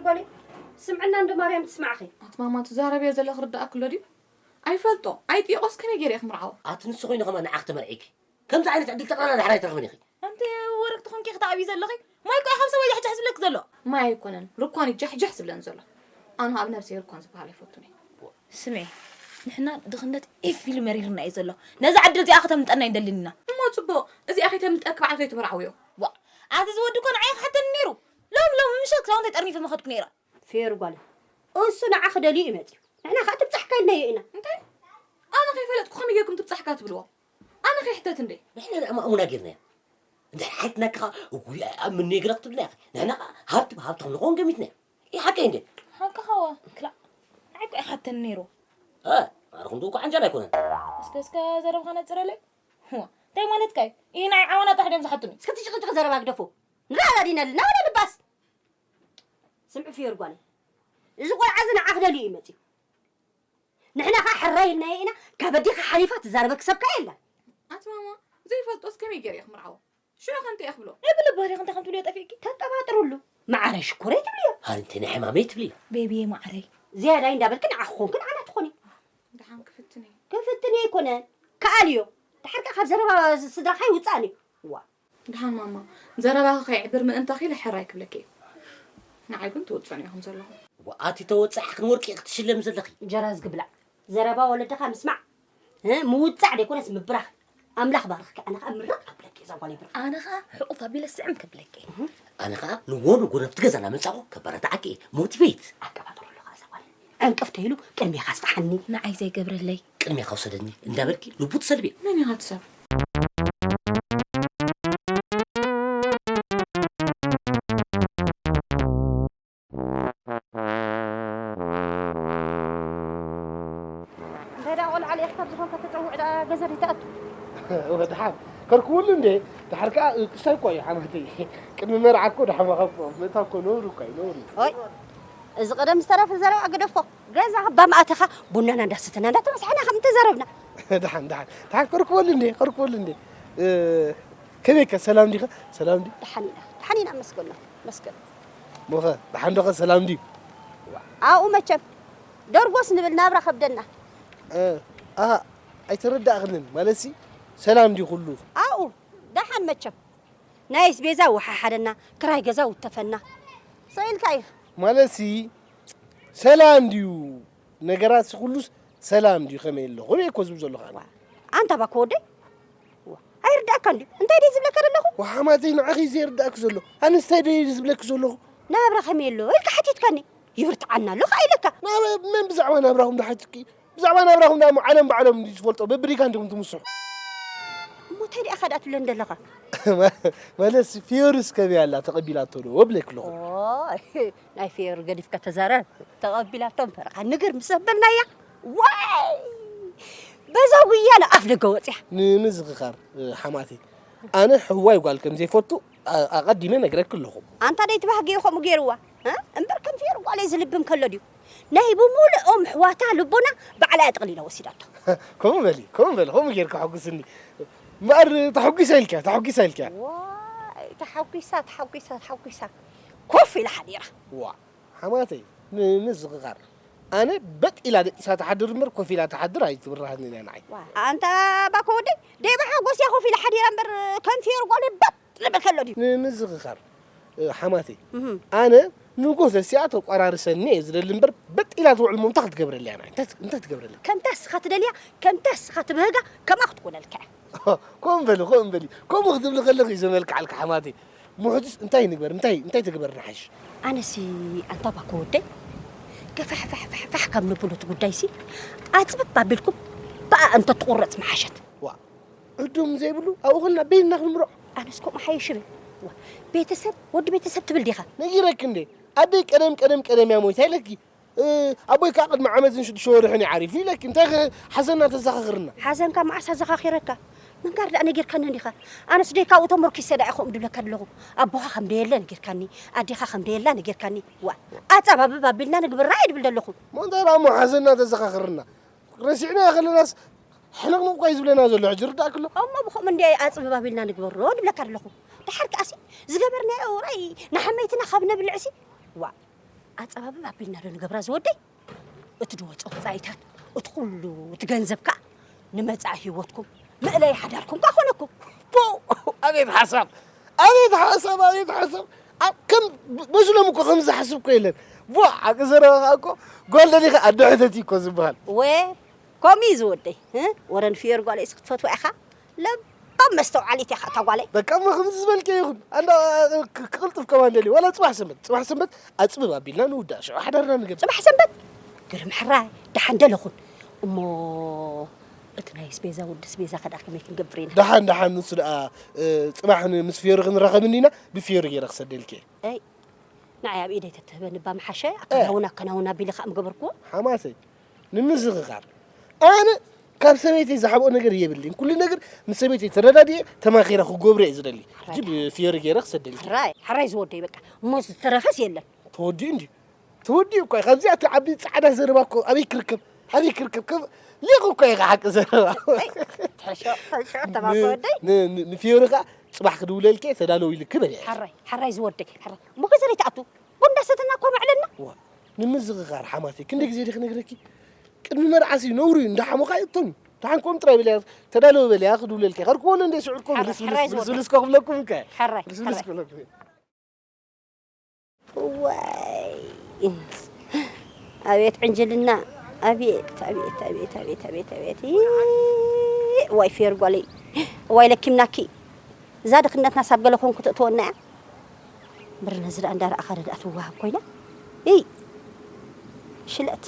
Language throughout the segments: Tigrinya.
ጓለይ፣ ስምዕና እንዶ ማርያም ትስማዕኺ። ኣቲ ማማ፣ ትዛረብዮ ዘለኺ ርዳእኪ ኣሎ ድዩ? ኣይፈልጦ፣ ኣይጥይቆስ ከመይ ገይረ እየ ክምርዓዎ? ኣቲ ንሱ ኮይኑ ከማን ንዓኺ ተመርዒኪ። ከምዚ ዓይነት ዕድል ጠቕላላ ዳሕራይ ትረኽብን ኢኺ። ኣንቲ ወረግቲ ኮንኪ ክትኣብዪ ዘለኺ? ማይ እኮ እዩ ካብ ሰብኣይ ጃሕጃሕ ዝብለኪ ዘሎ። ማይ ኣይኮነን፣ ርኳን እዩ ጃሕጃሕ ዝብለኒ ዘሎ። ኣነ ኣብ ነብሰይ ርኳን ዝበሃል ኣይፈቱን እየ። ስምዒ፣ ንሕና ድኽነት ኢፍ ኢሉ መሪርና እዩ ዘሎ። ነዛ ዓዲ እዚኣ ከተምልጠና ኣይንደልን ኢና። እሞ ጽቡቕ፣ እዚኣ ከይተምልጠኪ ባዕልኺ ኣይትምርዓውዮ። ዋ፣ ኣቲ እዚ ወዲ እኮ ንዓይ ክሓተኒ ነይሩ። ሎም ሎም ምሸት ክዳውንተይ ጠርኒፈ ምኸድኩ ነይረ። ፌር ጓል፣ እሱ ንዓኺ ደልዩ እዩ መጺኡ። ንሕና ከኣ ትብጻሕካ ኢልናዮ ኢና። እንታይ? ኣነ ከይፈለጥኩ ከመይ ጌርኩም ትብጻሕካ ትብልዎ? ኣነ ከይሕተት እንዴ? ንሕና ደኣ ማእሙና ጌርናዮ። እንድሕር ሓቲትናኪ ኸኣ፣ "እውይ፣ ኣይኣምንን'የ" ገለ ክትብልና ኢኺ። ንሕና ኸኣ ሃብቲ ብሃብቲ ከም ንኸውን ገሚትና ኢና። እዩ ሓቀይ እንዴ? ሓቅኻ ዋ፣ ክላእ። ንዓይ እኮ ኣይሓተኒ ነይሩ። እ፣ ማዕረ ክንድኡ እኮ ዓንጃል ኣይኮነን። እስከ፣ እስከ ዘረብኻ ነጽረለይ። ዋ፣ እንታይ ማለትካ እዩ? ይህ ናይ ዓዋና ጥራሕ ድዮም ዝሓቱኒ? እስከ እቲ ጭቕጭቕ ዘረባ ግደፎ። ንረኣና ዲና ኣለና ወላ ንባስ? ስምዒ ፍዮሪ ጓለይ። እዚ ቆልዓ እዚ ንዓኺ ደልዩ እዩ መጺኡ። ንሕና ኸዓ ሕራይ ኢልናዮ ኢና፣ ካብ ኣዴኻ ሓሊፋ ትዛረበኪ ሰብ ከኣ የላን። ኣቲ ማማ፣ ዘይፈልጦስ ከመይ ገይረ እየ ክምርዓዎ? ሽዑ ከ እንታይ እየ ክብሎ? ናይ ብልቢ ባህሪኺ እንታይ ከም ትብልዮ ጠፊእኪ? ተጠባጥርሉ። መዓረይ ሽኮረይ ትብልዮ። ሃኒ እንታይ ናይ ሕማመይ ትብልዮ? ቤቢየ መዓረይ። ዝያዳይ እንዳበልኪ ንዓኺ ኮንኪ ንዓና ትኾኒ። ደሓን ክፍትን እየ። ክፍትን እየ ኣይኮነን። ከኣልዮ። ደሓር ከኣ ካብ ዘረባ ስድራኻ ይውጻእን እዩ። ዋ። ደሓን ማማ፣ ዘረባኺ ከይዕብር ምእንታኺ ኢለ ሕራይ ክብለኪ እየ። ንዓይ ግን ትውጽእኒ ኢኹም ዘለኹም። ወኣቲ ተወጻዕኽን ወርቂ ክትሽለሚ ዘለኺ። ጀራዝ ግብላዕ። ዘረባ ወለድኻ ምስማዕ። እ፣ ምውጻዕ ደይኮነስ ምብራኽ። ኣምላኽ ባርኽኪ። ኣነ ኸኣ ምርቕ ክብለኪ እዛ ጓል ይብርኽ። ኣነ ኸኣ ሕቑፍ ኣቢለ ስዕም ክብለኪ። ኣነ ኸኣ ንጎ ንጎ ናብቲ ገዛ እናመጻኹ ከበረታዓኪ እየ። ሞቲቬት። ኣቀባጥሮ ኣለኻ እዛ ጓል። ዕንቅፍቲ ኢሉ ቅድሜኻ ኣስፍሓኒ። ንዓይ ዘይገብረለይ። ቅድሜኻ ውሰደኒ እንዳበልኪ ልቡ ትሰልብዮ። መን ኢኻ ትሰብ? እንታይ ደኣ ቆልዓ ልኢኽካ ብዝኾንካ ተጸውዕ ደኣ ገዛ ደይትኣቱ? ወድሓን ከርክወሉ እንዴ? ድሓር ከኣ ቅሳይ እኮ እዩ ሓማተይ። ቅድሚ መርዓ እኮ ዳሕማ ካብ ምእታው እኮ ነውሪ እኮ እዩ፣ ነውሪ። ኦይ፣ እዚ ቀደም ዝተረፈ ዘረባ ግደፎ። ገዛ ባም ኣተኻ ቡናና እንዳሰተና እንዳተመሳሕና ከም ተዛረብና። ደሓን፣ ደሓን፣ ደሓን፣ ከርክበሉ እንዴ፣ ከርክበሉ እንዴ። እ፣ ከመይከ፣ ሰላም ዲኸ? ሰላም ዲ? ደሓን ኢና፣ ደሓን ኢና፣ መስገን፣ መስገን። ሞኸ፣ ደሓን ዶኸ፣ ሰላም ድዩ? ኣብኡ መቸም፣ ደርጎስ ንብል፣ ናብራ ከብደና። እ፣ ኣሃ፣ ኣይተረዳእኽንን፣ ማለትሲ፣ ሰላም ድዩ ኩሉ? ኣብኡ፣ ደሓን መቸም። ናይ ኣስቤዛ ወሓሓደና፣ ክራይ ገዛ ውተፈና። ስቕ ኢልካ ኢኻ። ማለትሲ፣ ሰላም ድዩ? ነገራት ኩሉስ ሰላም ድዩ? ከመይ ኣሎ? ከመይ እኮ ዝብል ዘለኹ ኣነ? ዋ፣ ኣንታ ባኮ ወደይ? ዋ፣ ኣይርዳእካን ድዩ? እንታይ ድየ ዝብለካ ዘለኹ? ወሓማተይ ንዓኺ ዘይርዳእኪ ዘሎ? ኣነስ እንታይ ድየ ዝብለኪ ዘለኹ? ናብራ ከመይ ኣሎ? ኢልካ ሓቲትካኒ። ይብርትዓና ኣሎ ከኣ ኢለካ። ናብ መን ብዛዕባ ናብራኹም ዝሓትትኪ? ብዛዕባ ናብራኹም ደኣ እሞ ዓለም ባዕሎም እንድዩ ዝፈልጦ፣ በብሪጋ እንዲኹም ትምስሑ። እሞ እንታይ ደኣ ከ ደኣ ትብለኒ ዘለኻ? መለስ ፊዮርስ ከመይ ኣላ ተቐቢላቶ ዶ? ወብለክ ኣለኹ። ኦይ፣ ናይ ፊዮር ገዲፍካ ተዛረብ። ተቐቢላቶ እምበር፣ ኣ፣ ንግር ምስ ኣበልናያ፣ ዋይ! በዛ ጉያ ንኣፍ ደገ ወጽያ። ንምዝኽኻር፣ ሓማተይ፣ ኣነ ሕዋይ ጓል ከም ዘይፈቱ ኣ-፣ ኣቐዲመ ነግረኪ ኣለኹ። ኣንታ ደይ ትባህጊ እዩ ከምኡ ገይርዋ፣ እ? እምበር ከም ፊዮር ጓለይ ዝልብም ከሎ ድዩ? ናይ ብምሉኦም ኣሕዋታ ልቦና ባዕላ እያ ጠቕሊላ ወሲዳቶ። ከምኡ በሊ፣ ከምኡ በሊ፣ ከምኡ ጌርኪ ኣሐጉስኒ። እምበኣር ተሐጒሳ ኢልኪያ፣ ተሐጒሳ ኢልኪያ። ዋይ፣ ተሓጒሳ፣ ተሓጒሳ፣ ተሓጒሳ። ኮፍ ኢላ ሓዲራ። ዋ፣ ሓማተይ፣ ን-፣ ንምዝኽኻር። ኣነ በጥ ኢላ ደቂሳ ትሓድር እምበር ኮፍ ኢላ ትሓድር ኣይትብራህንን እያ ንዓይ። ዋ፣ ኣንታ ባኮ ወደይ፣ ደይ ብሓጎስ እያ ኮፍ ኢላ ሓዲራ እምበር ከም ፊዮር ጓለይ በጥ ልብል ከሎ ድዩ? ንምዝኽኻር፣ እ፣ ሓማተይ፣ እህ። ኣነ ንግሆ ተሲኣ ተቋራርሰኒ እየ ዝደሊ እምበር፣ በጥ ኢላ ትውዕል እሞ እንታይ ክትገብረለይ እያ ንዓይ? እንታይ፣ እንታይ ትገብረለይ? ከምታ እስኻ ትደልያ፣ ከምታ እስኻ ትብህጋ፣ ከምኣ ክትኮነልካ እያ። ከምኡ በሊ፣ ከምኡ በሊ። ከምኡ ክትብሊ ከለኺ እዩ ዘመልክዓልካ ሓማተይ። እሞ ሕጅስ እንታይ ንግበር? እንታይ፣ እንታይ ትግበር ንሓይሽ? ኣነሲ ኣንታ ባኮ ወደይ፣ ገፋሕ ፋሕ ፋሕ ፋሕ ካብ ነብሎ እቲ ጉዳይሲ፣ ኣጽብብ ኣቢልኩም ብኣ እንተትቑረጽ ምሓሸት። ዋ፣ ዕዱም ዘይብሉ ኣብኡ ኸልና በይንና ክንምርዖ። ኣነስ ከምኡ ሓይሽ እብል። ዋ፣ ቤተሰብ፣ ወዲ ቤተሰብ ትብል ዲኻ? ነጊረኪ እንዴ? ኣደይ ቀደም፣ ቀደም፣ ቀደም እያ ሞይታ ኢለኪ። እ፣ ኣቦይ ከኣ ቅድሚ ዓመትን ሽዱሽተ ወርሕን እዩ ዓሪፉ ኢለኪ። እንታይ ኸ ሓዘንና ተዘኻኽርና? ሓዘንካ መዓስ ኣዘኻኺረካ? ምንጋር ደኣ ነጊርካኒ እንዲኻ? ኣነስ ደይ ካብኡ ተመርኪሰ ደኣ እየ ከምኡ ድብለካ ደለኹ። ኣቦኻ ከም ደየለ ነጊርካኒ፣ ኣዴኻ ከም ደየላ ነጊርካኒ። ዋ፣ ኣጸባብብ ኣቢልና ንግብራ እየ ድብል ደለኹ። እሞ እንታይ ደኣ እሞ ሓዘንና ተዘኻኽርና? ረሲዕናዮ ከለናስ ሕንቕንቕ እኳ እዩ ዝብለና ዘሎ፣ ሕጂ ርዳእኪ ኣሎ። እሞ ብኸምኡ እንድየ ኣጽብብ ኣቢልና ንግበሮ ድብለካ ኣለኹ። ደሓር ከኣሲ ዝገበርናዮ ውራይ ንሓመይትና ካብ ነብልዕሲ፣ ዋ፣ ኣጸባብብ ኣቢልና ዶ ንገብራ ዝወደይ? እቲ ድወጾ ወጻኢታት፣ እቲ ኩሉ እቲ ገንዘብ ከኣ ንመጻኢ ህይወትኩም መእለይ ሓዳርኩም ከኣ ኮነኩም። ፖው! ኣቤት ሓሳብ! ኣቤት ሓሳብ! ኣቤት ሓሳብ! ኣብ ከም መስሎም እኮ ከም ዝሓስብ እኮ የለን። ዋ! ሓቂ ዘረባ ከኣ እኮ ጓል ደሊኻ ኣዶ ሕተቲ እኮ ዝበሃል። ወ ከምኡ እዩ ዝወደይ። እ? ወረ ንፍዮሪ ጓለይስ ክትፈትዋ ኢኻ? ለባም መስተውዓሊት ኢኻ እታ ጓለይ። በቃ እሞ ከምዚ ዝበልክዮ ይኹን። ኣንዳ ክ- ክቕልጥፍ ከማን ደልዩ። ዋላ ጽባሕ ሰንበት፣ ጽባሕ ሰንበት ኣጽብብ ኣቢልና ንውዳእ። ሽዑ ሓዳርና ንገብር። ጽባሕ ሰንበት? ግርም ሕራይ፣ ደሓን ደለኹን። እሞ እቲ ናይ ስቤዛ ወዲ ስቤዛ ከ ደኣ ከመይ ክንገብር ኢና? ደሓን፣ ደሓን፣ ንሱ ደኣ፣ እ፣ ጽባሕ ን-፣ ምስ ፍዮሪ ክንራኸብ እንዲና፣ ብፍዮሪ ገይረ ክሰደልኪ እየ። ኣይ፣ ንዓይ ኣብ ኢደይ ተትህበኒ እባ ምሓሸ፣ እ። ኣከናውን፣ ኣከናውን ኣቢለ ከኣ ምገበርክዎ። ሓማሰይ፣ ንምዝኽኻር፣ ኣነ ካብ ሰበይተይ ዝሓብኦ ነገር የብለይን። ኩሉ ነገር ምስ ሰበይተይ ተረዳዲኤ ተማኺረ ክገብሮ እየ ዝደሊ። ሕጂ ብፍዮሪ ገይረ ክሰደልኪ። ሕራይ፣ ሕራይ ዝወደይ በቃ። እሞ ዝተረፈስ የለን። ተወዲኡ እንድዩ። ተወዲኡ እኳ እዩ። ካብዚኣ ትዓቢ ጻዕዳ ዘረባ እኮ ኣበይ ክርከብ? ኣበይ ክርከብ? ከም ሊቕ እኳ ኢኻ ሓቂ ዘረባ። ኣይ፣ ትሕሾ፣ ትሕሾ፣ ተባኮ ን-፣ ወደይ። ን-፣ ን-፣ ንፍዮሪ ከኣ ጽባሕ ክድውለልኪ እየ፣ ተዳለዊ ኢልኪ በልያ። ሕራይ፣ ሕራይ ዝወደይ፣ ሕራይ። እሞ ከ ዘረይ ትኣቱ? ቡን እንዳሰተና እኮ መዕለልና። ዋ፣ ንምዝኽኻር ሓማተይ፣ ክንደይ ግዜ ድየ ክነግረኪ? ቅድሚ መርዓሲ ነውሪ እዩ፣ እንዳሓሞኻ ይእቶን እዩ። ደሓን ከምኡ ጥራይ በልያ፣ ተዳለዊ በልያ፣ ክድውለልኪ። ከርክቦ ኣሎ እንደ ስዑድኩም፣ ሕራይ፣ ልስልስ፣ ሕራይ ዝወደይ። ልስልስ ከፍለኩም ከ። ሕራይ፣ ልስልስ ሕራይ። ከፍለኩም። ዋይ፣ ኣቤት ዕንጅልና፣ ኣቤት፣ ኣቤት፣ ኣቤት፣ ኣቤት፣ ኣቤት፣ ኣቤት። ይይ፣ ዋይ ፌር ጓለይ፣ ዋይ ለኪምናኪ። እዛ ድኽነትና ሳብ ገለ ኮንኩ ተእትወና እያ። እምበር ነዚ ደኣ እንዳረኣኻ ረድኣ ትወሃብ ኮይና። ይይ፣ ሽለት።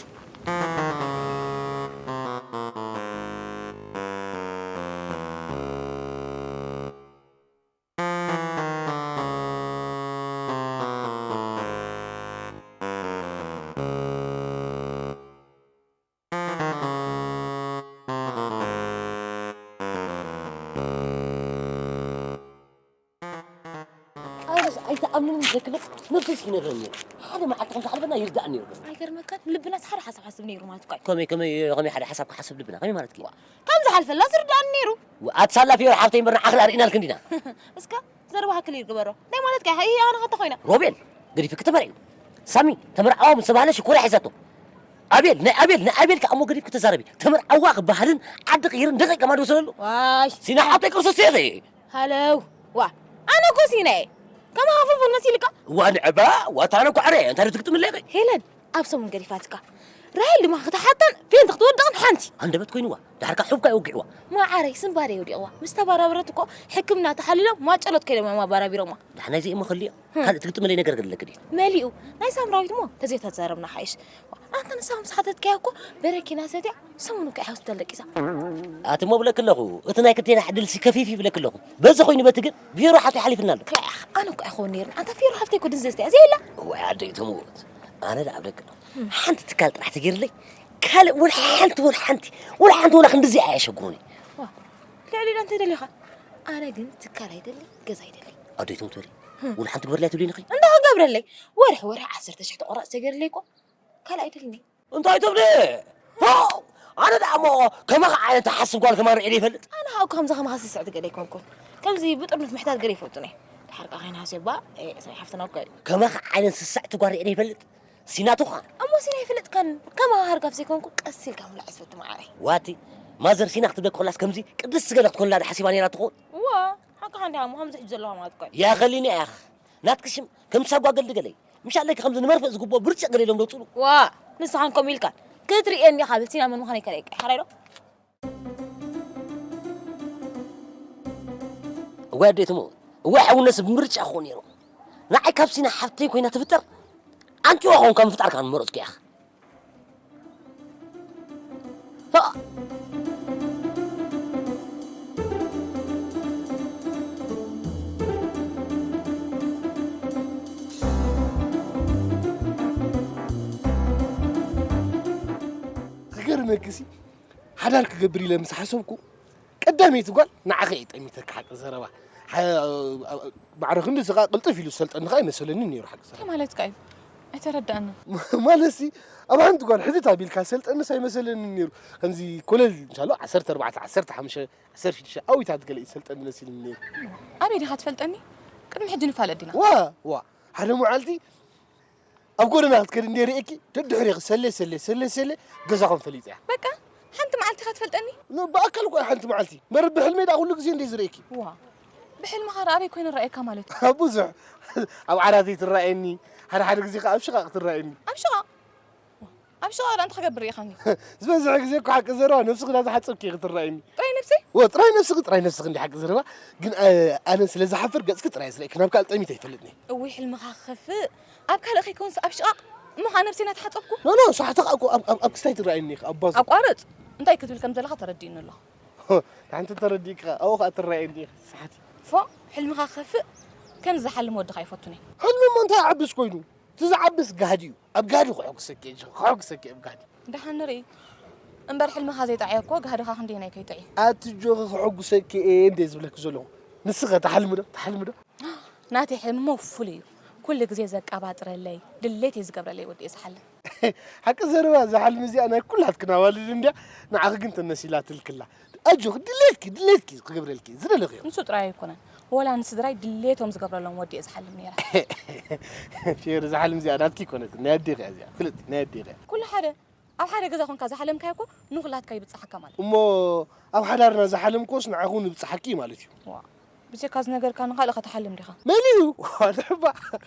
ኣነስ ኣይተኣምንን ዘክለስ ነብሰይ ሲነግረኒ። ሓደ መዓልቲ ከም ዝሓልፈና ይርዳእኒ ነይሩ። ኣይገርመካን? ልብናስ ሓደ ሓሳብ ሓስብ ነይሩ ማለት እኮ እዩ። ከመይ፣ ከመይ፣ ከመይ ሓደ ሓሳብ ክሓስብ ልብና? ከመይ ማለት እዩ? ከም ዝሓልፈላ ዝርዳእኒ ነይሩ። ኣቲ ሳላ ፊዮሪ ሓፍተይ እምበር ንዓኺ ኣርኢናልኪ እንዲና። እስከ ዘረባኻ ክሊር ግበሮ። እንታይ ማለትካ ኢኻ? ይሄ ኣነ ኸንተ ኮይና? ሮቤል፣ ገዲፍኪ ተመርዒ። ሳሚ፣ ተመርዓዋ ምስ ተባህለ ሽኮርያ ሒዛቶ። ኣቤል፣ ናይ ኣቤል፣ ናይ ኣቤል ከኣ እሞ ገዲፍኪ ተዛረቢ። ተመርዓዋ ክበሃልን ዓዲ ቅይርን ደቂቅ ከማን ዝወሰደሉ። ዋይ። ሲና ሓብተይ ቅርሲ ሴኺ። ሃለው። ዋ፣ ኣነ እኮ ሲና እየ። ከማኻ ፍልፍል መሲልካ? ዋ ንዕባ፣ ዋ ታነ ኳዕረ፣ እንታይ ትግጥምለይ? ሄለን፣ ኣብ ሰሙን ገዲፋትካ። ራሄል ድማ ክትሓተን ፌንት ክትወድቕን ሓንቲ። ኣንደበት ኮይንዋ፣ ዳሕርካ ሑብካ ይወግዕዋ። ማዓረይ፣ ስንባደይ ወዲቕዋ። ምስ ተባራበረት እኮ ሕክምና ተሓሊሎም ማጨሎት ከይዶም እዮም ኣባራቢሮማ። ዳሕናይ ዘይእሞ ክልዮ፣ ህ። ካልእ ትግጥምለይ ነገር ገለክ ድዩ? መሊኡ። ናይ ሳምራዊት እሞ ተዘይተዛረብና ሓይሽ። ኣንተ ንሳ ምስ ሓተትካያ እኮ በረኪና ሰትያ ሰሙን እኮ እያ ክትወስድ ደቂሳ። ኣቲ እሞ ብለክ ኣለኹ፣ እቲ ናይ ክልቴና ዕድል ሲ ከፊፍ ይብለክ ኣለኹ። በዚ ኮይኑ በቲ ግን ፊዮሮ ሓፍተይ ሓሊፍና ኣሎ። ክላእ፣ ኣነ እኮ ኣይኸውን ነይርኒ። ኣንታ ፊዮሮ ሓፍተይ እኮ ድንዘዝ እያ፣ ዘየላ። እዋይ ኣደይ ትሙት። ኣነ ደኣ ብለክ ኣለኹ። ሓንቲ ትካል ጥራሕ ተገይርለይ፣ ካልእ ወላ ሓንቲ፣ ወላ ሓንቲ፣ ወላ ሓንቲ ወላ ክንድዚ ኣየሸግሩኒ። ዋ፣ ልዕሊ ኢላ እንታይ ደሊኻ? ኣነ ግን ትካል ኣይደሊ፣ ገዛ ኣይደሊ። ኣደይ ትሙት በሊ። ወላ ሓንቲ ግበርለይ ትብሊኒ ኸይ? እንታይ ክገብረለይ? ወርሒ ወርሒ ዓሰርተ ሽሕ ተቆራጽ ተገይርለይ እኮ። ካልእ ኣይደልኒ። እንታይ ትብሊ? ሆ! ኣነ ደኣ እሞ ከማኻ ዓይነት ትሓስብ ጓል ከማን ርኤ ይፈልጥ። ኣነ ሃው ከምዚ ከማኻ ስስዕቲ ገለ ኣይኮንኩን። ከምዚ ብጥርኑፍ ምሕታት ገለ ይፈልጡን እየ። ድሓር ከኣ ከይንሃስዮ እባ፣ ኤ፣ ሳይ ሓፍትና እኮ እዩ። ከማኻ ዓይነት ስስዕቲ ጓል ርኤ ይፈልጥ። ሲናቱኻ። እሞ ሲና ይፈልጥካን ከማኻ ሃርጋፍ ዘይኮንኩ ቀስ ኢልካ ምብላዕ ዝፈቱ መዓረይ። ዋቲ፣ ማዘር ሲና ክትብለክ ከላስ ከምዚ ቅድስቲ ገለ ክትኮንላ ዶ ሓሲባ ነይራ ትኸውን? እዋ፣ ሓቅኻ እንዲኻ እሞ ከምዚ ሕጂ ዘለዋ ማለት እኮ እዩ። ያኸሊኒ ያኽ። ናትኪ ሽም ከም ሳጓ ገልዲ ገለይ። ምሽ ኣለኪ ከምዚ ንመርፍእ ዝግብኦ ብርጭቕ ገለ ኢሎም ደውፅሉ። ዋ፣ ንስኻን ከምኡ ኢልካን ክትርእየኒ ኢኻ ብል ሲና መን ምዃነይ ከርእየካ እየ። ሓራይ ዶ? እዋይ ኣደይ ትምኡ፣ እዋይ ሓውነስ ብምርጫ ክኾን ነይሩ። ንዓይ ካብ ሲና ሓብተይ ኮይና ትፍጠር፣ ኣንጭዋ ኾንካ ምፍጣርካ ንመረፅኩ ኢኻ። ክገርመክሲ፣ ሓዳር ክገብር ኢለ ምስ ሓሰብኩ፣ ቀዳመይቲ ጓል ንዓኺ እየ ጠሚተካ፣ ሓቂ ዘረባ። ሓ-፣ ማዕረ ክንዲ ስኻ ቅልጥፍ ኢሉ ዝሰልጠኒ ኸኣ ኣይመሰለንን ነይሩ፣ ሓቂ ዘረባ። እንታይ ማለትካ እዩ? ኣይተረዳእንን። ማለትሲ፣ ኣብ ሓንቲ ጓል ሕትት ኣቢልካ ሰልጠንስ ኣይመሰለንን ነይሩ። ከምዚ ኮለል እንሻሎ ዓሰርተ ኣርባዕተ፣ ዓሰርተ ሓሙሽተ፣ ዓሰርተ ሽዱሽተ ኣዊታት ገለ እዩ ዝሰልጠኒ መሲልኒ ነይሩ። ኣበይ ዲኻ ትፈልጠኒ? ቅድሚ ሕጂ ንፋለጥ ዲና። ዋ፣ ዋ፣ ሓደ መዓልቲ ኣብ ጎደና ክትከዲ እንደ ርእየኪ፣ ደድሕሬኺ ሰሌ፣ ሰሌ፣ ሰሌ፣ ሰሌ፣ ገዛኹም ፈሊጠያ። በቃ፣ ሓንቲ መዓልቲ ኢኻ ትፈልጠኒ? ን-፣ ብኣካል እኮ ሓንቲ መዓልቲ። መርብ ብሕልመይ ደኣ ኩሉ ግዜ እንደ ዝርእየኪ። ዋ፣ ብሕልምኻ ደኣ ኣበይ ኮይነ እረኣየካ ማለት እዩ? ኣብ ብዙሕ። ኣብ ዓራተይ ትረኣየኒ፣ ሓደ ሓደ ግዜ ከኣ ኣብ ሽቓቕ ትረኣየኒ። ኣብ ሽቓቕ? ኣብ ሽቓቕ ደኣ እንታይ ክገብር ርኢኻኒ? ዝበዝሕ ግዜ እኮ ሓቂ ዘረባ ነብስኺ እንዳተሓጸብኪ ኢኺ ትረኣይኒ። ጥራይ ነብሰይ? ወ፣ ጥራይ ነብስኺ፣ ጥራይ ነብስኺ እንዲ ሓቂ ዘረባ። ግን፣ እ፣ ኣነ ስለ ዝሓፍር ገጽኪ ጥራይ እየ ዝርእየኪ፣ ናብ ካልእ ጠሚተ ኣይፈልጥን እየ። እውይ፣ ሕልምኻ ክኸፍእ። ኣብ ካልእ ከይከውንስ ኣብ ሽቓቕ እሞ ኸኣ ነብሰይ እናተሓጸብኩ? ኖ፣ ኖ፣ ሳሕቲ ኸኣ እኮ ኣብ፣ ኣብ፣ ኣብ ክስታይ ትረኣይኒ ኢኺ፣ ኣብ ባዞ። ኣቋርጽ። እንታይ ክትብል ከም ዘለኻ ተረዲእኒ ኣለኹ። ሆ፣ ሓንቲ ተረዲእኪ ኸኣ፣ ኣብኡ ኸኣ ትረኣይኒ ኢኺ፣ ሳሕቲ። ፎእ፣ ሕልምኻ ክኸፍእ። ከምዚ ዝሓልም ወድኻ ኣይፈቱን እየ። ሕልሚ እሞ እንታይ ይዓብስ ኮይኑ? እቲ ዝዓብስ ጋህዲ እዩ። ኣብ ጋህዲ ከሐጉሰኪ እየ፣ ከሐጉሰኪ እየ ኣብ ጋህዲ። ደሓን ንርኢ። እምበር ሕልምኻ ዘይጠዕየ እኮ ጋህድኻ ክንደየናይ ከይጥዒ። ኣቲ ጆኺ ከሐጉሰኪ እየ እንደ ዝብለኪ ዘለኹ። ንስኸ ትሓልሚ ዶ? ትሓልሚ ዶ? ናተይ ሕልሚ እሞ ፍሉይ እዩ። ኩሉ ግዜ ዘቀባጥረለይ፣ ድሌት እዩ ዝገብረለይ ወዲ እየ ዝሓልም። ሓቂ ዘረባ፣ እዛ ሕልሚ እዚኣ ናይ ኩላትክን ኣዋልድ እንድያ፣ ንዓኺ ግን ተመሲላትልክላ። ኣጆኺ፣ ድሌትኪ፣ ድሌትኪ ክገብረልኪ ዝደለኽዮ። ንሱ ጥራይ ኣይኮነን፣ ወላ ንስድራይ ድሌቶም ዝገብረሎም ወዲ እየ ዝሓልም ነይረ። ፌር፣ እዛ ሕልሚ እዚኣ ናትኪ ኣይኮነትን፣ ናይ ኣዴኺ እያ እዚኣ፣ ፍለጢ፣ ናይ ኣዴኺ እያ። ኩሉ ሓደ፣ ኣብ ሓደ ገዛ ኮንካ ዝሓለምካዮ እኮ ንኹላትካ ይብጽሓካ ማለት። እሞ ኣብ ሓዳርና ዝሓለምክዎስ ንዓኺ እውን ይብጽሓኪ ማለት እዩ። ዋ፣ ብጀካ ዝነገርካኒ ካልእ ኸ ትሓልም ዲኻ? መሊኡ! ዋላ እባ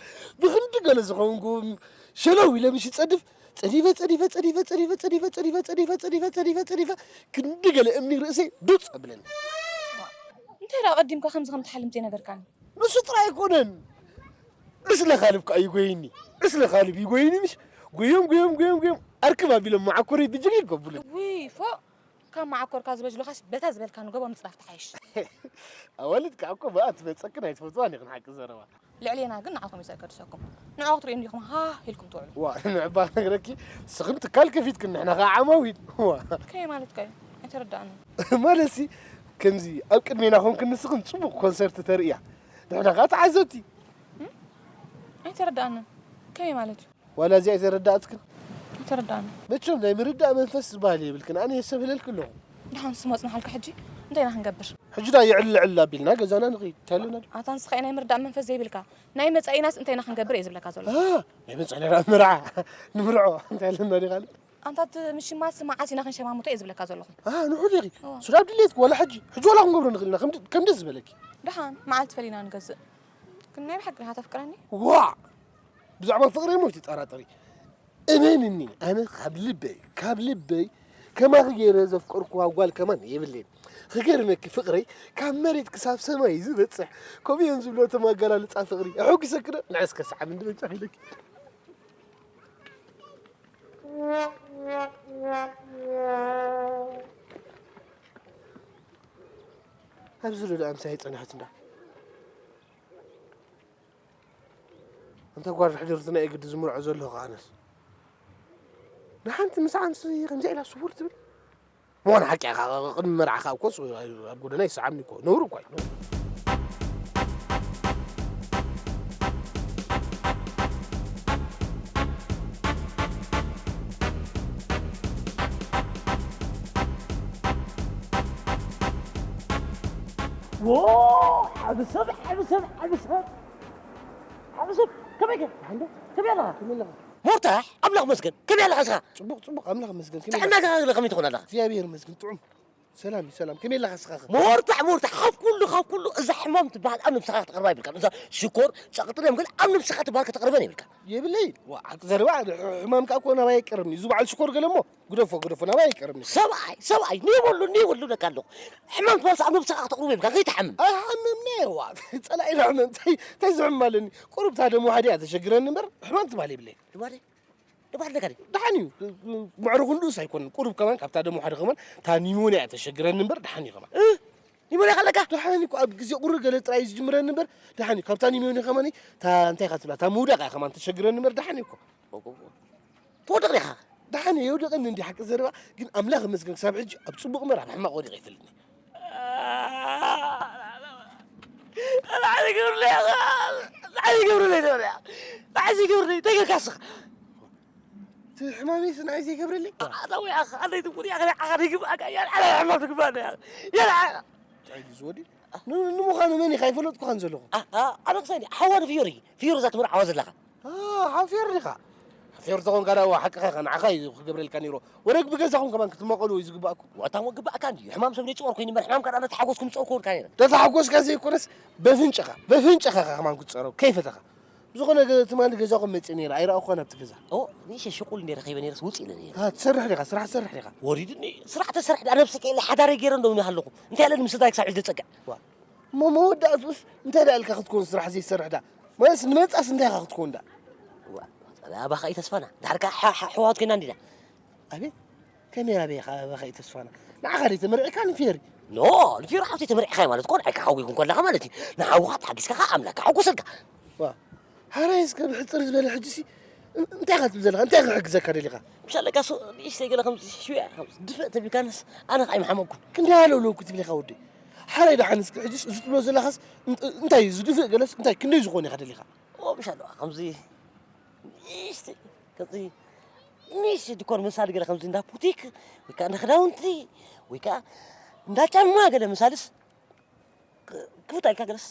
ብኽንዲ ገለ ዝኾንኩ ሸለው ኢለ ምሽ ይጸድፍ፣ ጸዲፈ፣ ጸዲፈ፣ ጸዲፈ፣ ጸዲፈ፣ ክንዲ ገለ እምኒ ርእሰይ ዱጽ ኣብለኒ። እንታይ ደኣ ቀዲምካ ከምዚ ከም ትሓልም ዘይነገርካኒ? ንሱ ጥራይ ኣይኮነን። ዕስለ ካልብ ከኣ ይጎይኒ። ዕስለ ካልብ ይጎይኒ ምሽ? ጉዮም፣ ጉዮም፣ ጉዮም፣ ጉዮም። ኣርክብ ኣቢሎም መዓኮረይ ብጅግ ይገቡሉ። ውይ፣ ፎእ! ካብ መዓኮርካ ዝበጅሉኻስ በታ ዝበልካ ንጎቦ ምጽራፍ ትሓይሽ። ኣዋልድ ከኣ እኮ ብኣ ትበጸክን ኣይትፈትዋን ኢኽን ሓቂ ዘረባ። ልዕሌና ግን ንዓኹም እዩ ዘገድሰኩም። ንዕኡ ክትርእዩ እንዲኹም ሃህ ኢልኩም ትውዕሉ። ዋ፣ ንዕባ ክነግረኪ፣ ንስኽን ትካል ከፊትክን ንሕና ኸዓ ዓማዊል። ዋ። ከመይ ማለትካ እዩ? ኣይተረዳእንን። ማለትሲ፣ ከምዚ ኣብ ቅድሜና ኾንክን ንስኽን ጽቡቕ ኮንሰርት ተርእያ። ንሕና ኸዓ ተዓዘብቲ። እም? ኣይተረዳእንን። ከመይ ማለት እዩ? ዋላ እዚኣ ኣይተረዳእትክን? ኣይተረዳእንን። መቸም ናይ ምርዳእ መንፈስ ዝበሃል የብልክን። ኣነ የሰብህለልኪ ኣለኹ። ደሓን ንሱ መጽናሓልካ ሕጂ እንታይ ኢና ክንገብር? ሕጂ ደኣ የዕልል ዕልል ኣቢልና ገዛና ንኸይድ። እንታይ ኣለና? ኣታ ንስኻ ናይ ምርዳእ መንፈስ ዘይብልካ። ናይ መጻኢናስ እንታይ ኢና ክንገብር እየ ዝብለካ ዘለኹ። አ፣ ናይ መጻኢና ደኣ መርዓ። ንምርዖ። እንታይ ኣለና ዲኻ? ኣንታ እቲ ምሽማስ መዓስ ኢና ክንሸማምቶ እየ ዝብለካ ዘለኹ። አ፣ ንዑ ዲኺ? እዋ። ሱዳብ ድሌትኪ ዋላ ሕጂ። ሕጂ ዋላ ክንገብሮ ንኽእል ኢና። ከም ድ-፣ ከም ደስ ዝበለኪ። ደሓን መዓልቲ ፈሊና ንገዝእ። ግን ናይ ብሓቂ ዲኻ ተፍቅረኒ? ዋእ! ብዛዕባ ፍቕረይ እሞ ኣይትጠራጠሪ። እመንኒ፣ ኣነ ካብ ልበይ፣ ካብ ልበይ ከማኺ ገይረ ዘፍቀርኩዋ ጓል ከማን የብለይን። ክገርመኪ ፍቕረይ ካብ መሬት ክሳብ ሰማይ እዩ ዝበጽሕ። ከምኡ እዮም ዝብሉ እቶም ኣገላልጻ ፍቕሪ። ኣሐጒሰኪ ዶ? ንዓ እስከ ሰዓብ እንዲ በጃኺ ኢለኪ። ኣብዚ ዶ ደኣ ምሳይ ጸናሕት እንዳ? እንተ ጓል ሕድርትና እየ ግዲ ዝምርዖ ዘለኹ ኣነስ። ንሓንቲ ምስ ኣንስ ከምዚኣ ኢላ ስውር ትብል? ምዃኑ ሓቂ እያ። ቅድሚ መርዓ ከኣ እኮ ኣብ ጎደና ይሰዓብኒ እኮ። ነውሪ እኮ እዩ። ዎ፣ ዓቢ ሰብ፣ ዓቢ ሰብ፣ ዓቢ ሰብ። ዓቢ ሰብ፣ ከመይ ከ? እንደ፣ ከመይ ኣለኻ? ከመይ ኣለኻ? ሞርታ፣ ኣምላኽ መስገን። ከመይ ኣለኻ እስኻ? ጽቡቕ፣ ጽቡቕ፣ ኣምላኽ መስገን። ከመይ ጥዕና ኣለኻ? ከ ከመይ ትኾን ኣለኻ? እግዚኣብሔር ይመስገን፣ ጥዑም። ሰላም እዩ፣ ሰላም። ከመይ ኣለኻ እስኻ ኸ? ሞርታ፣ ሞርታ፣ ካብ ኩሉ፣ ካብ ኩሉ እዛ ሕማም ትበሃል ኣብ ነብስኻ ከተቕርባ የብልካን። እዛ ሽኮር፣ ጸቕጢ ደም ግን ኣብ ነብስኻ ትበሃል ከተቕርበን የብልካን። የብለይ። ዋ፣ ሓቂ ዘረባ፣ ሕማም ከኣ እኮ ናባይ ኣይቀርብን እዩ። እዚ በዓል ሽኮር ገለ እሞ፣ ግደፎ፣ ግደፎ፣ ናባይ ኣይቀርብን እዩ። ሰብኣይ፣ ሰብኣይ፣ ኔበሉ፣ ኔበሉ እብለካ ኣለኹ። ሕማም ትበሃልስ ኣብ ነብስኻ ከተቕርቦ የብልካን፣ ከይትሓምም። ኣይሓምምን እየ፣ ዋ። ጸላኢ ሕማም፣ እንታይ፣ እንታይ ዝሕምም ኣለኒ? ቁሩብ እታ ደም ዋሕዲ እያ ተሸግረኒ እምበር፣ ሕማም ትበሃል የብለይ። ልማደይ? ደባል ነገር እዩ። ደሓን እዩ። መዕረ ክንዱስ ኣይኮነን። ቁሩብ ከማን ካብታ ደም ሓደ ከማን እታ ኒሞንያ እያ ተሸግረኒ እምበር ደሓን እዩ ከማን። እ? ኒሞንያ ከለካ? ደሓን እዩ እኮ ኣብ ግዜ ቁሪ ገለ ጥራይ እዩ ዝጅምረኒ እምበር ደሓን እዩ። ካብታ ኒሞንያ ከማን እታ እንታይ ኢኻ ትብላ? እታ ምውዳቕ እያ ከማን ተሸግረኒ እምበር ደሓን እዩ እኮ። ትወድቕ ዲኻ? ደሓን እየ፣ የውድቐኒ እንዲ ሓቂ ዘረባ፣ ግን ኣምላኽ ይመስገን ክሳብ ሕጂ ኣብ ጽቡቕ እምበር ኣብ ሕማቕ ወዲቐ ኣይፈልጥን እየ። ላዕሊ ገብርለይ፣ ላዕሊ ገብርለይ፣ ላዕሊ ገብርለይ፣ እንታይ ጌርካ እስኻ? እቲ ሕማመይስ ንዓይ ዘይገብረለይ? ኣታ ወይ ኣኻ፣ ኣታ ኣይትሙት፣ ኣኻ፣ ኣኻ ይግባእካ፣ ያ፣ ኣታ ሕማም ትግባእና፣ ያ፣ ያ። እንታይ ድዩ ዝወዲ? ን-፣ ንምዃኑ መን ኢኻ? ኣይፈለጥኩኻን ዘለኹ። ኣ-፣ ኣ-፣ ኣነ ክሳይ ሓዋ ንፍዮሪ፣ ፍዮሪ እዛ ትምርዓዋ ዘለኻ። ኣ፣ ሓው ፍዮሪ ዲኻ? ፌር ተኾንካ ደኣ ሓቅኻ ኢኻ፣ ንዓኻ እዩ ክገብረልካ ነይሩ። ወረግ ብገዛኹም ከማን ክትመቐሉ እዩ ዝግባእኩም። ዋታ እሞ ግባእካ እንድዩ። ሕማም ሰብ ዘይጽወር ኮይኑ እምበር፣ ሕማም ካኣ እናተሓጎስኩ ምጽወር ክኾንካ ነይረ። ተተሓጎስካ ዘይኮነስ፣ በፍንጭኻ፣ በፍንጭኻ ኢኻ ከማን ክትጸረው፣ ከይፈተኻ። ብዝኾነ ገ-፣ ትማሊ ገዛኹም መጽእ ነይረ፣ ኣይረኣኹኻን ኣብቲ ገዛ። ኦ፣ ንእሽተይ ሽቁል እንደ ረኺበ ነይረስ ውጽእ ኢለ ነይረ። ሃ፣ ትሰርሕ ዲኻ? ስራሕ ትሰርሕ ዲኻ? ወሪድኒ፣ ስራሕ ተሰርሕ ደኣ ነብሲ ከይለ ሓዳረይ ገይረ እንዶ ሃለኹ። እንታይ ኢለ ንምስታይ ክሳብ ሕጂ ዝጸግዕ? ዋ፣ እሞ መወዳእትኡስ እንታይ ደኣ ኢልካ ክትኮን ስራሕ ዘይሰርሕ ደኣ? ማለት ንመጻስ እንታይ ኢኻ ክትኮን ደኣ? ዋ፣ ኣባኻ እዩ ተስፋና። ድሓር ከኣ ሓ-፣ ሓ-፣ ኣሕዋት ኮይና እንዲና። ኣቤት፣ ከመይ ኣበይ ኢኻ ኣባኻ እዩ ተስፋና? ንዓኻ ድዩ ተመርዒካ ንፌሪ? ኖ፣ ንፌሪ ሓውቲ ተመርዒኻ ማለት እኮ ንዓይካ ሓዊኩም ከለኻ ማለት እዩ። ንሓውኻ ተሓጊዝካ ከኣ ኣምላክ ሓጎሰልካ። ዋ፣ ሓራይ እስከ ብሕጽር ዝበለ ሕጂሲ እን-፣ እንታይ ኢኻ ትብል ዘለኻ? እንታይ ክሕግዘካ ደሊኻ? ምሻለካ ሱ-፣ ንእሽተይ ገለ ከምዚ ሽውያ፣ ከምዚ ድፍእ ተቢልካንስ ኣነ ከኣ ኣይምሓመቅኩን። ክንደይ ኣለውለውኩ ትብል ኢኻ ወደይ? ሓራይ ደሓን እስከ ሕጂስ እዚ ትብሎ ዘለኻስ እንት-፣ እንታይ እዩ ዝድፍእ ገለስ እንታይ ክንደይ ዝኾነ ኢኻ ደሊኻ? ኦ፣ ምሻለዋ ከምዚ ንእሽተይ፣ ከምዚ ንእሽተይ ድኳን ምሳሌ ገለ ከምዚ እንዳ ቡቲክ ወይ ከኣ እንዳ ክዳውንቲ ወይ ከኣ እንዳ ጫማ ገለ ምሳልስ ክ-፣ ክፍታ ኢልካ ገለስ